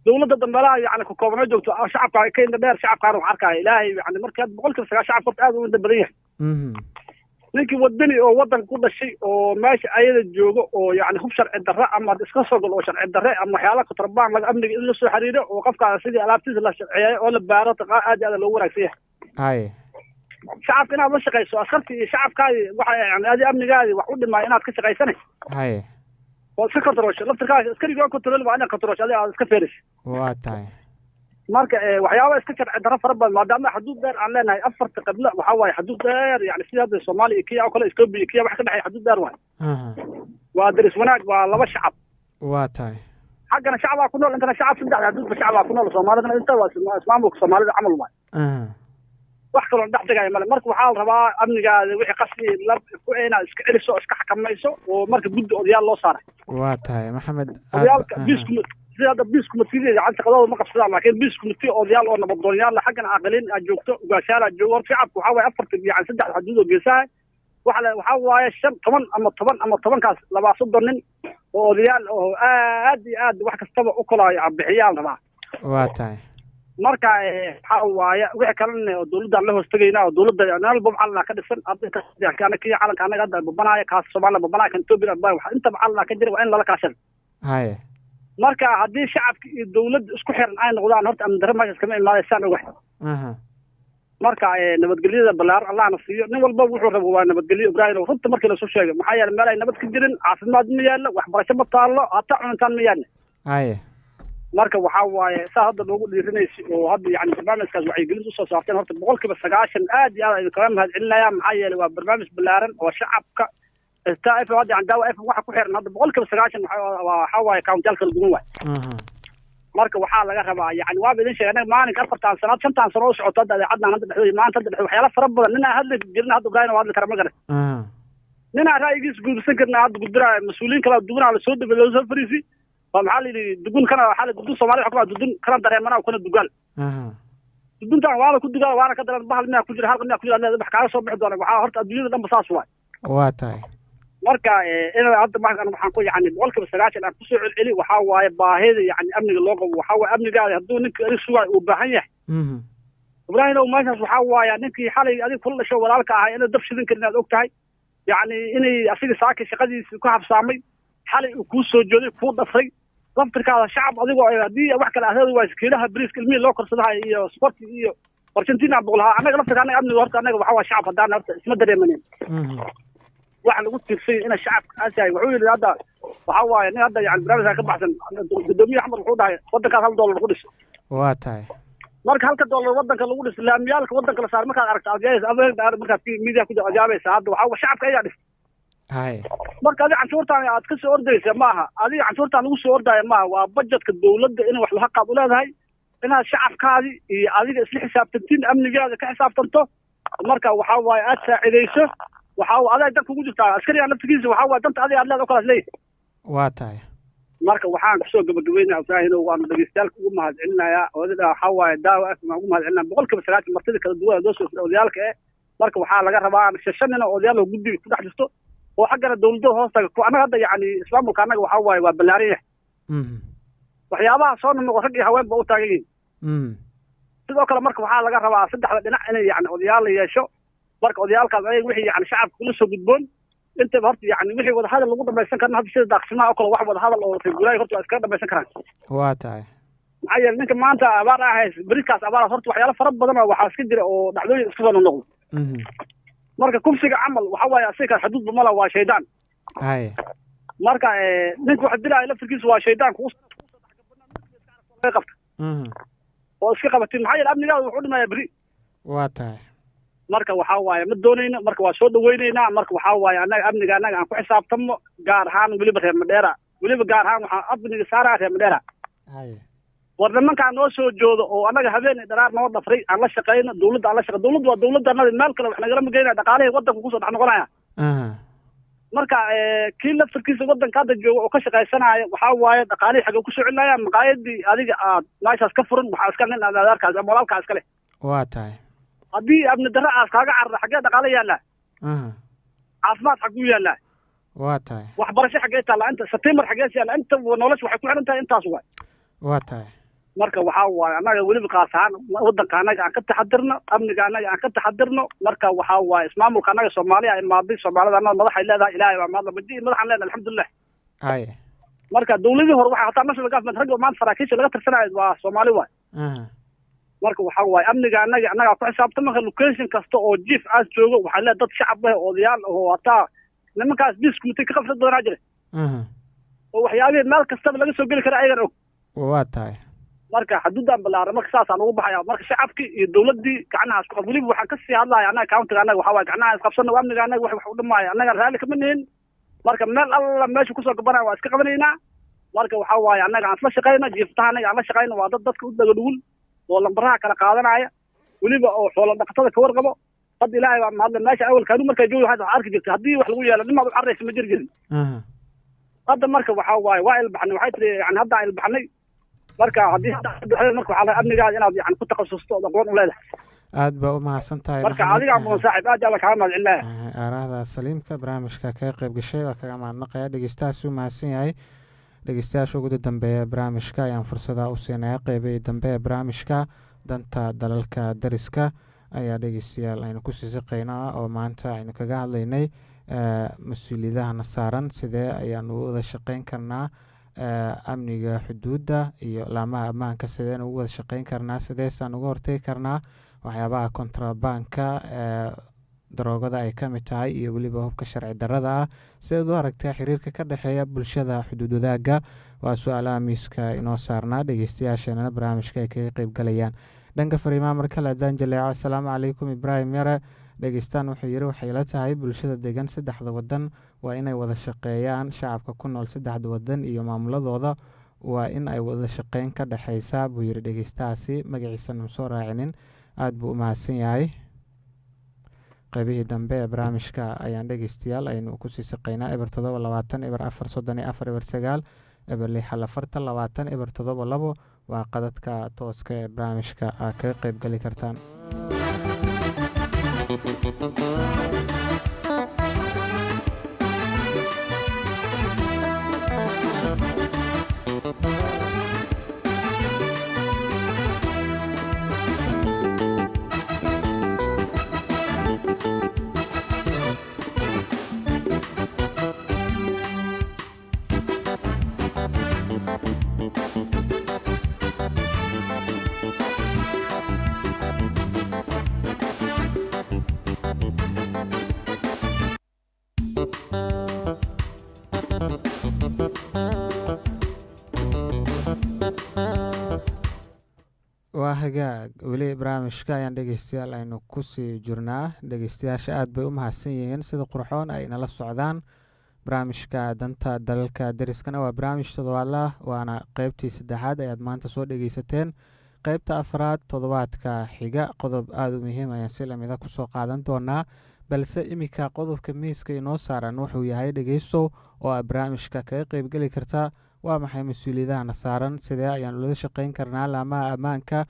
Dowladda dambeelaha yani kokoobana joogto, shacabka ka indha dheer, shacabkaana wax arkaya Ilaahay yani marka 90% shacabka horta aad u indha badan yahay. Ninkii wadani oo waddanka ku dhashay oo meesha ayada joogo oo yani hub sharci darre ama iska soo galo oo sharci darre ama waxyaala kontrabaan laga amniga in la soo xiriiro oo qofka sidii alaabtiisa la sharciyeeyo oo la baaro, aad iyo aad loogu wanaagsan yahay. Shacabka inaad la shaqayso, askartii iyo shacabkaadi waxa yani adi amnigaadi wax u dhimaayo inaad ka shaqaysanay oo iska kontrolsho laftirkaas, askariga kontrol waa inaad kontrolsho, adiga aad iska feeriso. Waa tahay. Marka waxyaaba iska sharci darro fara badan, maadaama xaduud dheer aan leenahay, afarta qiblo waxaa waaye xaduud dheer, yani sida hadda Soomaaliya iyo Kenya oo kale, Ethiopia iyo Kenya wax ka dhexeeya xaduud dheer waay. Waa daris wanaag, waa laba shacab. Waa tahay. Xaggana shacabaa ku nool, intana shacab, saddexda xaduudba shacabaa ku nool. Soomaalidana inta waa ismaamulka Soomaalida camal waay. Wax kaloo dhex degaya male. Marka waxaa la rabaa amnigaada wixii qasbi la ku inaad iska celiso, iska xakamayso, oo marka guddi odayaal loo saaray. Waa tahay, Maxamed. Odayaalka peace sida hadda peace committee gacanta shaqadooda ma qabsadaan, laakiin peace committee odayaal oo nabadoonyaal xaggan caaqiliin aad joogto, ugaashaal aad joogo. Horta shacabka waxaa waaye afarta yani saddex xaduud oo geesaha waxa waxaa waaye 5, 10 ama 10 ama 10-kaas 30 nin oo odayaal oo aad iyo aad wax kastaba u kala bixiyaa la rabaa. Waa tahay. Marka waxaa waaye wixii kalena oo dawladdan la hoos tegayna, oo dawladda meel walba calanaa ka dhisan. Kii calanka annaga hadda babanaayo, kaas Soomaaliya babanaayo, kan Ethiopia babanaayo, intaba calanaa ka jira, waa in lala kaashado. Marka haddii shacabka iyo dawladda isku xiran ay noqdaan, horta amni darro meeshaas kama imaadaysaan ogahay. Marka nabadgelyada ballaaran Allahna siiyo. Nin walba wuxuu rabo waa nabadgelyo, Ibraahim, runta markii lasoo sheegay. Maxaa yeelay meel ay nabad ka jirin, caafimaad ma yaallo, waxbarasho ma taallo, hataa cunitaan ma yaallo. Marka waxaa waaye saa hadda noogu dhiirinaysa oo hadda yani barnaamijkaas wacyigelinta usoo saarteen, horta 90% aad iyo aad idin kaga mahad celinaya. Maxaa yeelay waa barnaamij ballaaran oo shacabka Star FM hadda yani Daawa FM waxa ku xiran hadda 90% waxaa waaye countiyaal kala duwan waay. Marka waxaa laga rabaa yani waaba idin sheegay, anaga maalinka 4-tan sanaad, 5-tan sano oo socoto hadda idaacaddan hadda dhexdooda, maanta hadda dhexdooda waxyaala fara badan ninaa hadli jirin hadda Ibrahim waa hadli kara, ma garan, ninaa ra'yigiisa gudbisan karna hadda gudbinaya, mas-uuliyiin kala duwanaa lasoo dhibay, loo soo fariisi. Waa maxaa la yidhi dugun kana, waxaa la dudun Soomaalida xukuma dudun kana dareemana kana dugaal. Duduntan waana ku dugaal, waana ka daran, bahal miyaa ku jira, halka miyaa ku jira, wax kaaga soo bixi doona. Waxaa horta adduunyada dhanba saas waay. Waa tahay. Marka in hadda markan waxaan ku yani 90% aan kusoo celceli, waxaa waaye baahida yani amniga loo qabo. Waxaa waaye amnigaada hadduu ninka adig sugaayo uu baahan yahay, Ibraahim ow, meeshaas waxaa waaya ninkii xalay adig kula dhasho walaalka ahay inuu dab shidin karin aad og tahay, yacni inay asiga saaki shaqadiisi ku habsaamay, xalay uu kuu soo jooday, kuu dhafray laftirkaada shacab adigoo haddii wax kale ahayd waa kiilaha bariiska ilmihii loo korsadahay iyo sporti iyo Argentina boqolaha. Annaga laftirka annaga amniga horta annaga waxaa waa shacab haddaan horta isma dareemanin waxa lagu tiirsay ina shacabka aas yahay. Wuxuu yidhi hadda waxaa waaye nin hadda yani barnaamijka ka baxsan, gudoomiye Axmed wuxuu dhahay waddankaas $1 lagu dhiso. Waa tahay. Marka halka dollar waddanka lagu dhiso, laamiyaalka waddanka la saar, markaad aragto adyaayaysa, markaad media ku adiyaabaysa. Hadda waxaa shacabka ayaa dhis. Marka adiga canshuurtaan aad ka soo ordaysa maaha, adiga canshuurtaan lagu soo ordaya maaha, waa budgetka dawladda in wax laga qaad u leedahay, inaad shacabkaadi iyo adiga isla xisaabtantiin, amnigaada ka xisaabtanto. Marka waxaa waaye aad saacidayso, waxaa adaa dan kugu jirtaa, askariga naftigiisa waxaa waaye danta adiga aad leedahay o kalaas leeyahay. Waa tahay. Marka waxaan kusoo gabagabeynaya, Ibraahino, waanu dhegeystayaal ugu mahad celinayaa oodada waxaa waaye Daawa FM ugu mahad celinaya 90% martida kala duwan loo soo firay odayaalka. Marka waxaa laga rabaa shan nin oo odayaal oo guddiga ku dhex jirto oo xaggana dawladda hoos taga. Annaga hadda yani ismaamulka annaga waxaa waaye waa ballaaran yahay. Waxyaabaha soo noqnoqo rag iyo haween ba u taagan yihin. Sidoo kale marka waxaa laga rabaa saddexda dhinac inay yani odayaal la yeesho. Marka odayaalkaas ayaga wixii yani shacabka kula soo gudboon intaba horta yani wixii wadahadal lagu dhamaysan karna, hadda sida daaqsimaha oo kale, wax wadahadal oo reer guuraaga horta waa iskaga dhamaysan karaan. Waa tahay. Maxaa yeelay ninka maanta abaar ah hays, beriskaas abaar, horta waxyaalo fara badan oo waxaa iska jira oo dhacdooyin iska soo noqnoqdo. Marka kufsiga camal waxa waaye asiga xuduudba mala, waa shaydaan. Marka ninka waxa dilaya laftirkiisa waa shaydaan kugu qabta oo iska qabatay, maxaa yeele amnigaada wuxuu dhimayaa beri. Waa tahay. Marka waxaa waaye ma doonayno, marka waa soo dhaweynaynaa. Marka waxaa waaye annaga amniga annaga aan ku xisaabtamo, gaar ahaan weliba reer Madheera, weliba gaar ahaan waxaan amniga saaraya reer Madheera. War nimankaa noo soo joodo oo annaga habeen dharaar noo dhafray, aan la shaqeyno dawladda, aan la shaqey. Dawladdu waa dawladda annada, meel kale wax nagalama geynaya, dhaqaalihii waddanka kusoo dhex noqonaya. Marka kii laftarkiisa waddanka hadda jooga oo ka shaqaysanaya, waxaa waaye dhaqaalihii xagee kusoo celinaya? Maqaayadii adiga aad meeshaas ka furan waxaa iska nin adeerkaas ama walaalkaa iska leh. Waa tahay. Haddii amni darro aas kaaga carara, xaggee dhaqaale yaallaa? Caafimaad xagguu yaallaa? Waa tahay. Waxbarasho xaggee taallaa? Inta satiimar xaggees yaalla? Inta nolosha waxay ku xiran tahay intaas waay. Waa tahay. Marka waxaa waaye annaga weliba qaas ahaan waddanka annaga aan ka taxadirno, amniga annaga aan ka taxadirno. Marka waxaa waaye ismaamulka annaga Soomaaliya imaaday, Soomaalida annaga madaxay leedahay, Ilaahay baa mahadla, madi madaxaan leenahay, alxamdulilah. Marka dawladii hore waxaa hataa national government ragga maanta saraakiisha laga tirsanayo waa Soomaali waay. Marka waxaa waaye amniga annaga annagaa ku xisaabtama. Marka location kasta oo jiif aas joogo waxaa leedahay dad shacab ah, odayaal oo hataa nimankaas peace committee ka qabsad badanaa jira oo waxyaabihii meel kastaba laga soo geli kara ayagan og. Waa tahay. Marka xuduudan ballaaran marka saasaan ugu baxaya. Marka shacabkii iyo dawladdii gacnaha isku qab. Weliba waxaan kasii hadlaya annaga countiga annaga waxaa waaye gacnaha isqabsano, amniga annaga wax u dhamaaya annaga raalli kama nihin. Marka meel alla meesha kusoo gabanaya waa iska qabanaynaa. Marka waxaa waaye annaga aan isla shaqeyno, jiiftaha annaga aan la shaqeyno, waa dad dadka u dhaga dhugul oo lambaraha kala qaadanaya, weliba oo xoola dhaqatada ka warqabo. Hadda Ilaahay baa mahadle, meesha awal kaanu markaa joogi waxaad arki jirtay haddii wax lagu yeelo nimaad u carraysa ma jiri jirin. Hadda marka waxaa waaye waa ilbaxnay, waxay tiri yani hadda ilbaxnay. Marka haddii marka waxaa amnigaada inaad yani ku takhasusto ood aqoon u leedahay. Aad baa u mahadsan tahay. Marka adigaa mudan saaxiib, aad alla kaaga mahad celinaya. Aaraahda saliimka barnaamijka kaga qayb gashay waa kaga mahadnaqaya. Dhegeystahaasi u mahadsan yahay. Dhegeystayaasha ugu dambeeya barnaamijka ayaan fursada u siinaya. Qeybihii dambe ee barnaamijka danta dalalka dariska ayaa dhegeystayaal aynu kusii siqeynaa, oo maanta aynu kaga hadlaynay mas-uuliyadahana saaran, sidee ayaanu u wada shaqeyn karnaa amniga xuduudda iyo laamaha ammaanka, sideen ugu wada shaqeyn karnaa, sideesaan uga hortegi karnaa waxyaabaha kontrabanka ee daroogada ay ka mid tahay iyo weliba hubka sharci darrada ah. Sideed u aragtaa xiriirka ka dhexeeya bulshada xuduud wadaagga? Waa su-aalaha miiska inoo saarnaa, dhegeystayaasheenana barnaamijka ay kaga qeyb galayaan. Dhanka fariimaha markale haddaan jaleeco. Asalaamu calaykum Ibraahim Yare. Dhegeystaan wuxuu yidhi, waxay la tahay bulshada degan saddexda wadan waa inay wada shaqeeyaan. Shacabka ku nool saddexda wadan iyo maamuladooda waa in ay wada shaqeyn ka dhexeysaa, buu yidhi dhegeystahaasi, magaciisana soo raacinin. Aada buu u mahadsan yahay. Qeybihii dambe ee barnaamijka ayaan dhegeystayaal aynu kusii siqeynaa. 0 7 20 0 4 34 0 9, 0 6 0 40 20 0 7 2 waa qadadka tooska ee barnaamijka aad kaga qeyb geli kartaan. Waa hagaag, weli barnaamijka ayaan dhegeystayaal aynu kusii jirnaa. Dhegeystayaasha aada bay u mahadsan yihiin sida qurxoon ay nala socdaan. Barnaamijka danta dalalka dariskana waa barnaamij toddobaadlah, waana qeybtii saddexaad ayaad maanta soo dhegeysateen. Qeybta afraad toddobaadka xiga qodob aada u muhiim ayaan si lamida kusoo qaadan doonaa, balse iminka qodobka miiska inoo saaran wuxuu yahay, dhegeystow oo aad barnaamijka kaga qeybgeli kartaa, waa maxay mas-uuliyadahana saaran? Sidee ayaan ula shaqeyn karnaa laamaha ammaanka?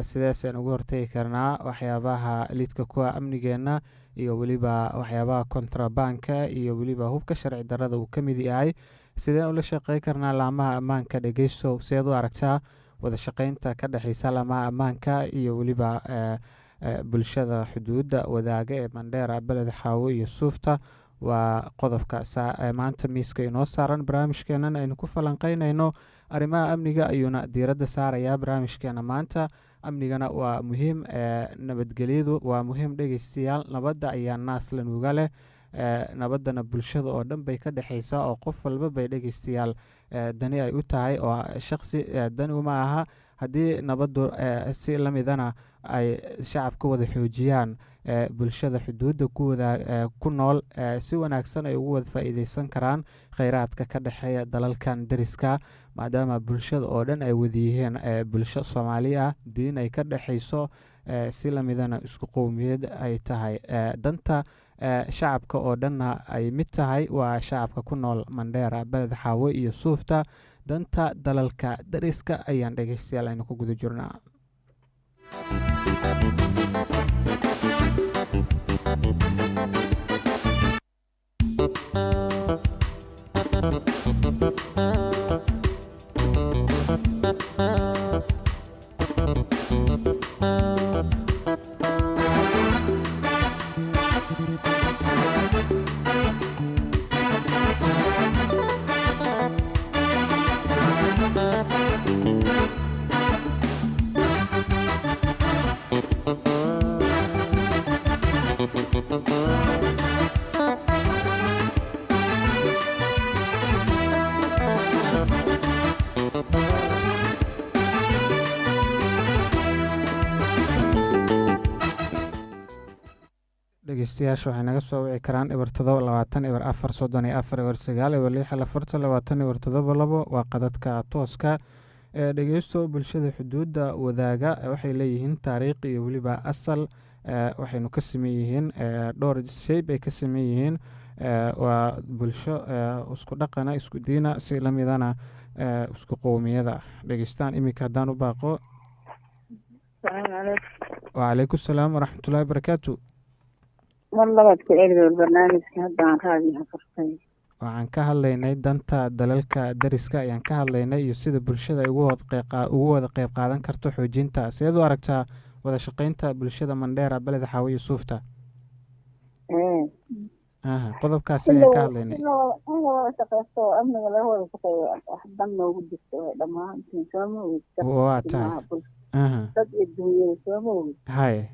Sideesaan uga hortegi karnaa waxyaabaha lidka kuwa amnigeenna iyo weliba waxyaabaha kontrabanka iyo weliba hubka sharci darrada uu ka mid yahay? Sideen ula shaqeyn karnaa laamaha ammaanka? Dhegeystow, sideed u aragtaa wada shaqeynta ka dhexeysa laamaha ammaanka iyo weliba bulshada xuduudda wadaaga ee Mandheera, Beled Xaawo iyo Suufta? Waa qodobka maanta miiska inoo saaran. Barnaamijkeenan aynu ku falanqeynayno arrimaha amniga ayuuna diiradda saarayaa barnaamijkeena maanta. Amnigana waa muhiim, nabadgelyadu waa muhiim. Dhegeystayaal, nabadda ayaa naas la nuuga leh, nabaddana bulshada oo dhan bay ka dhexeysaa oo qof walba bay, dhegeystayaal, dani ay u tahay oo shaksi dani uma aha. Haddii nabaddu si lamidana ay shacabka wada xoojiyaan, bulshada xuduudda kuwada ku nool si wanaagsan ay ugu wada faa'iideysan karaan kheyraadka ka dhexeeya dalalkan deriska, maadaama bulshada oo dhan ay wada yihiin bulsho Soomaali ah, diin ay ka dhexeyso, si lamidana isku qowmiyad ay tahay, danta shacabka oo dhanna ay mid tahay. Waa shacabka ku nool Mandheera, Beled Xaawo iyo Suufta. Danta dalalka deriska ayaan, dhegeystayaal, aynu ku guda jirnaa. Dhegeystayaasha waxay naga soo wici karaan 0 7 20 04 34 09, 0 6 40 20 0 7 2, waa qadadka tooska ee dhegeysto. Bulshada xuduudda wadaaga waxay leeyihiin taariikh iyo weliba asal, waxaynu ka siman yihiin dhowr shay bay ka siman yihiin. Waa bulsho isku dhaqana, isku diina, si lamidana isku qowmiyada. Dhegeystaan iminka haddaan u baaqo. Wacalaykum salaam waraxmatullahi wabarakaatu. Mar labaad ku celidool barnaamijka, haddaan raadiyaha furtay. Waxaan ka hadlaynay danta dalalka deriska ayaan ka hadlaynay iyo sida bulshada ay ugu wada qeyb qaadan karto xoojinta. Sideed u aragtaa wada shaqeynta bulshada Mandheera, Beled Xaawo iyo Suufta? Aha, qodobkaasi ayaan ka hadlaynay. In la wada shaqeysto oo amniga laga wada shaqeeyo wax dan noogu jirto way dhammaantiin, sooma ogid? Waa tahay. Dad iyo dunyada, sooma ogid? Haye.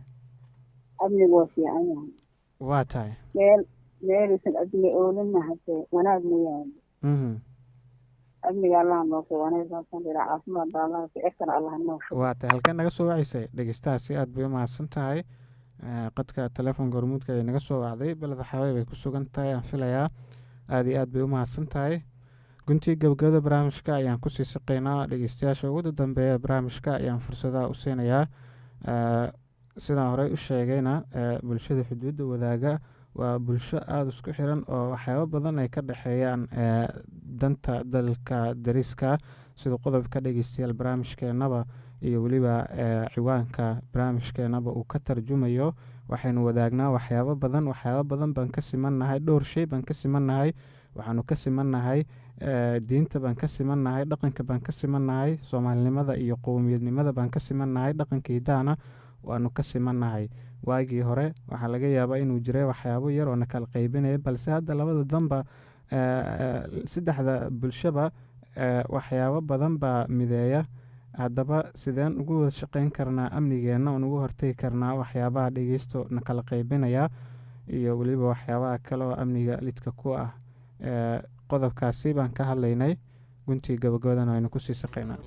Amnigu waa fiican yahay. Waa tahay. Meel meelaysan amni oolina hadee wanaag ma yaalo. Amniga Allaha noo soo wanaagsan ilaa caafimaad baa Allaha ficirkana Allaha noo shubo. Waa tahay. Halkeen naga soo wacaysay dhegeystahaasi? Aad bay umahadsan tahay. Qadka telefoonka hormuudka ay naga soo wacday, Beleda Xawey bay ku sugan tahay aan filayaa. Aada iyo aad bay umahadsan tahay. Guntii gabagabada barnaamijka ayaan kusii siqeynaa. Dhegeystayaasha ugu dambeeya barnaamijka ayaan fursadaha u siinayaa. Sidaan horey u sheegayna, bulshada xuduudda wadaaga waa bulsho aada isku xiran oo waxyaabo badan ay ka dhexeeyaan. Danta dalka dariska, sida qodobka, dhegeystayaal, barnaamijkeenaba iyo weliba ciwaanka barnaamijkeenaba uu ka tarjumayo, waxaynu wadaagnaa waxyaabo badan. Waxyaabo badan baan ka simannahay, dhowr shay baan ka simannahay. Waxaanu ka simannahay diinta baan ka simannahay, dhaqanka baan ka simannahay, soomaalinimada iyo qowmiyadnimada baan ka simannahay, dhaqanka hiddahana waanu ka simannahay. Waagii hore waxaa laga yaabaa inuu jiray waxyaabo yar oo na kala qaybinaya, balse hadda labada danba, saddexda bulshaba, waxyaabo badan baa mideeya. Haddaba sideen ugu wada shaqeyn karnaa amnigeenna oon ugu hortegi karnaa waxyaabaha, dhegeysto, na kala qaybinaya iyo weliba waxyaabaha kale oo amniga lidka ku ah? Qodobkaasi baan ka hadlaynay, guntii gabagabadana aynu kusii shaqeynaa.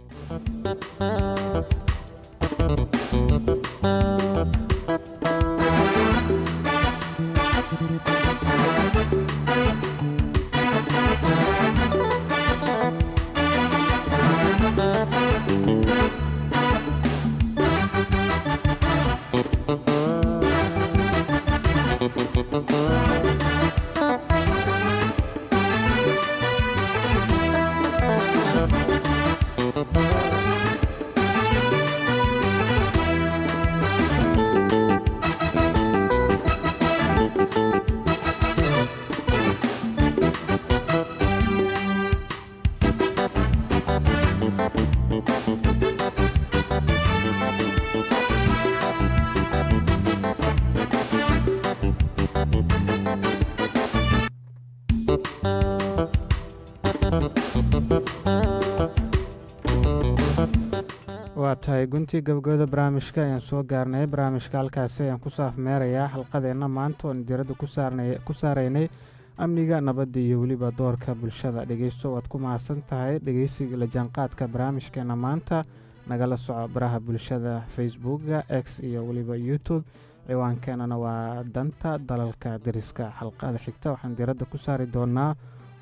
Tahay, guntii gabagabada barnaamijka ayaan soo gaarnay. Barnaamijka halkaasi ayaan ku saafmeerayaa xalqadeenna maanta oon diiradda ku saarnay ku saaraynay amniga, nabadda iyo weliba doorka bulshada. Dhegeysto, waad ku mahadsan tahay dhegeysiga la jaanqaadka barnaamijkeena maanta. Nagala soco baraha bulshada, Facebooka, X iyo weliba YouTube. Ciwaankeenana waa Danta Dalalka Deriska. Xalqada xigta waxaan diiradda ku saari doonaa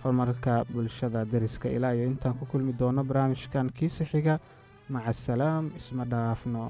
horumarka bulshada deriska. Ilaa iyo intaan ku kulmi doono barnaamijkan kiisa xiga, maca asalaam, isma dhaafno.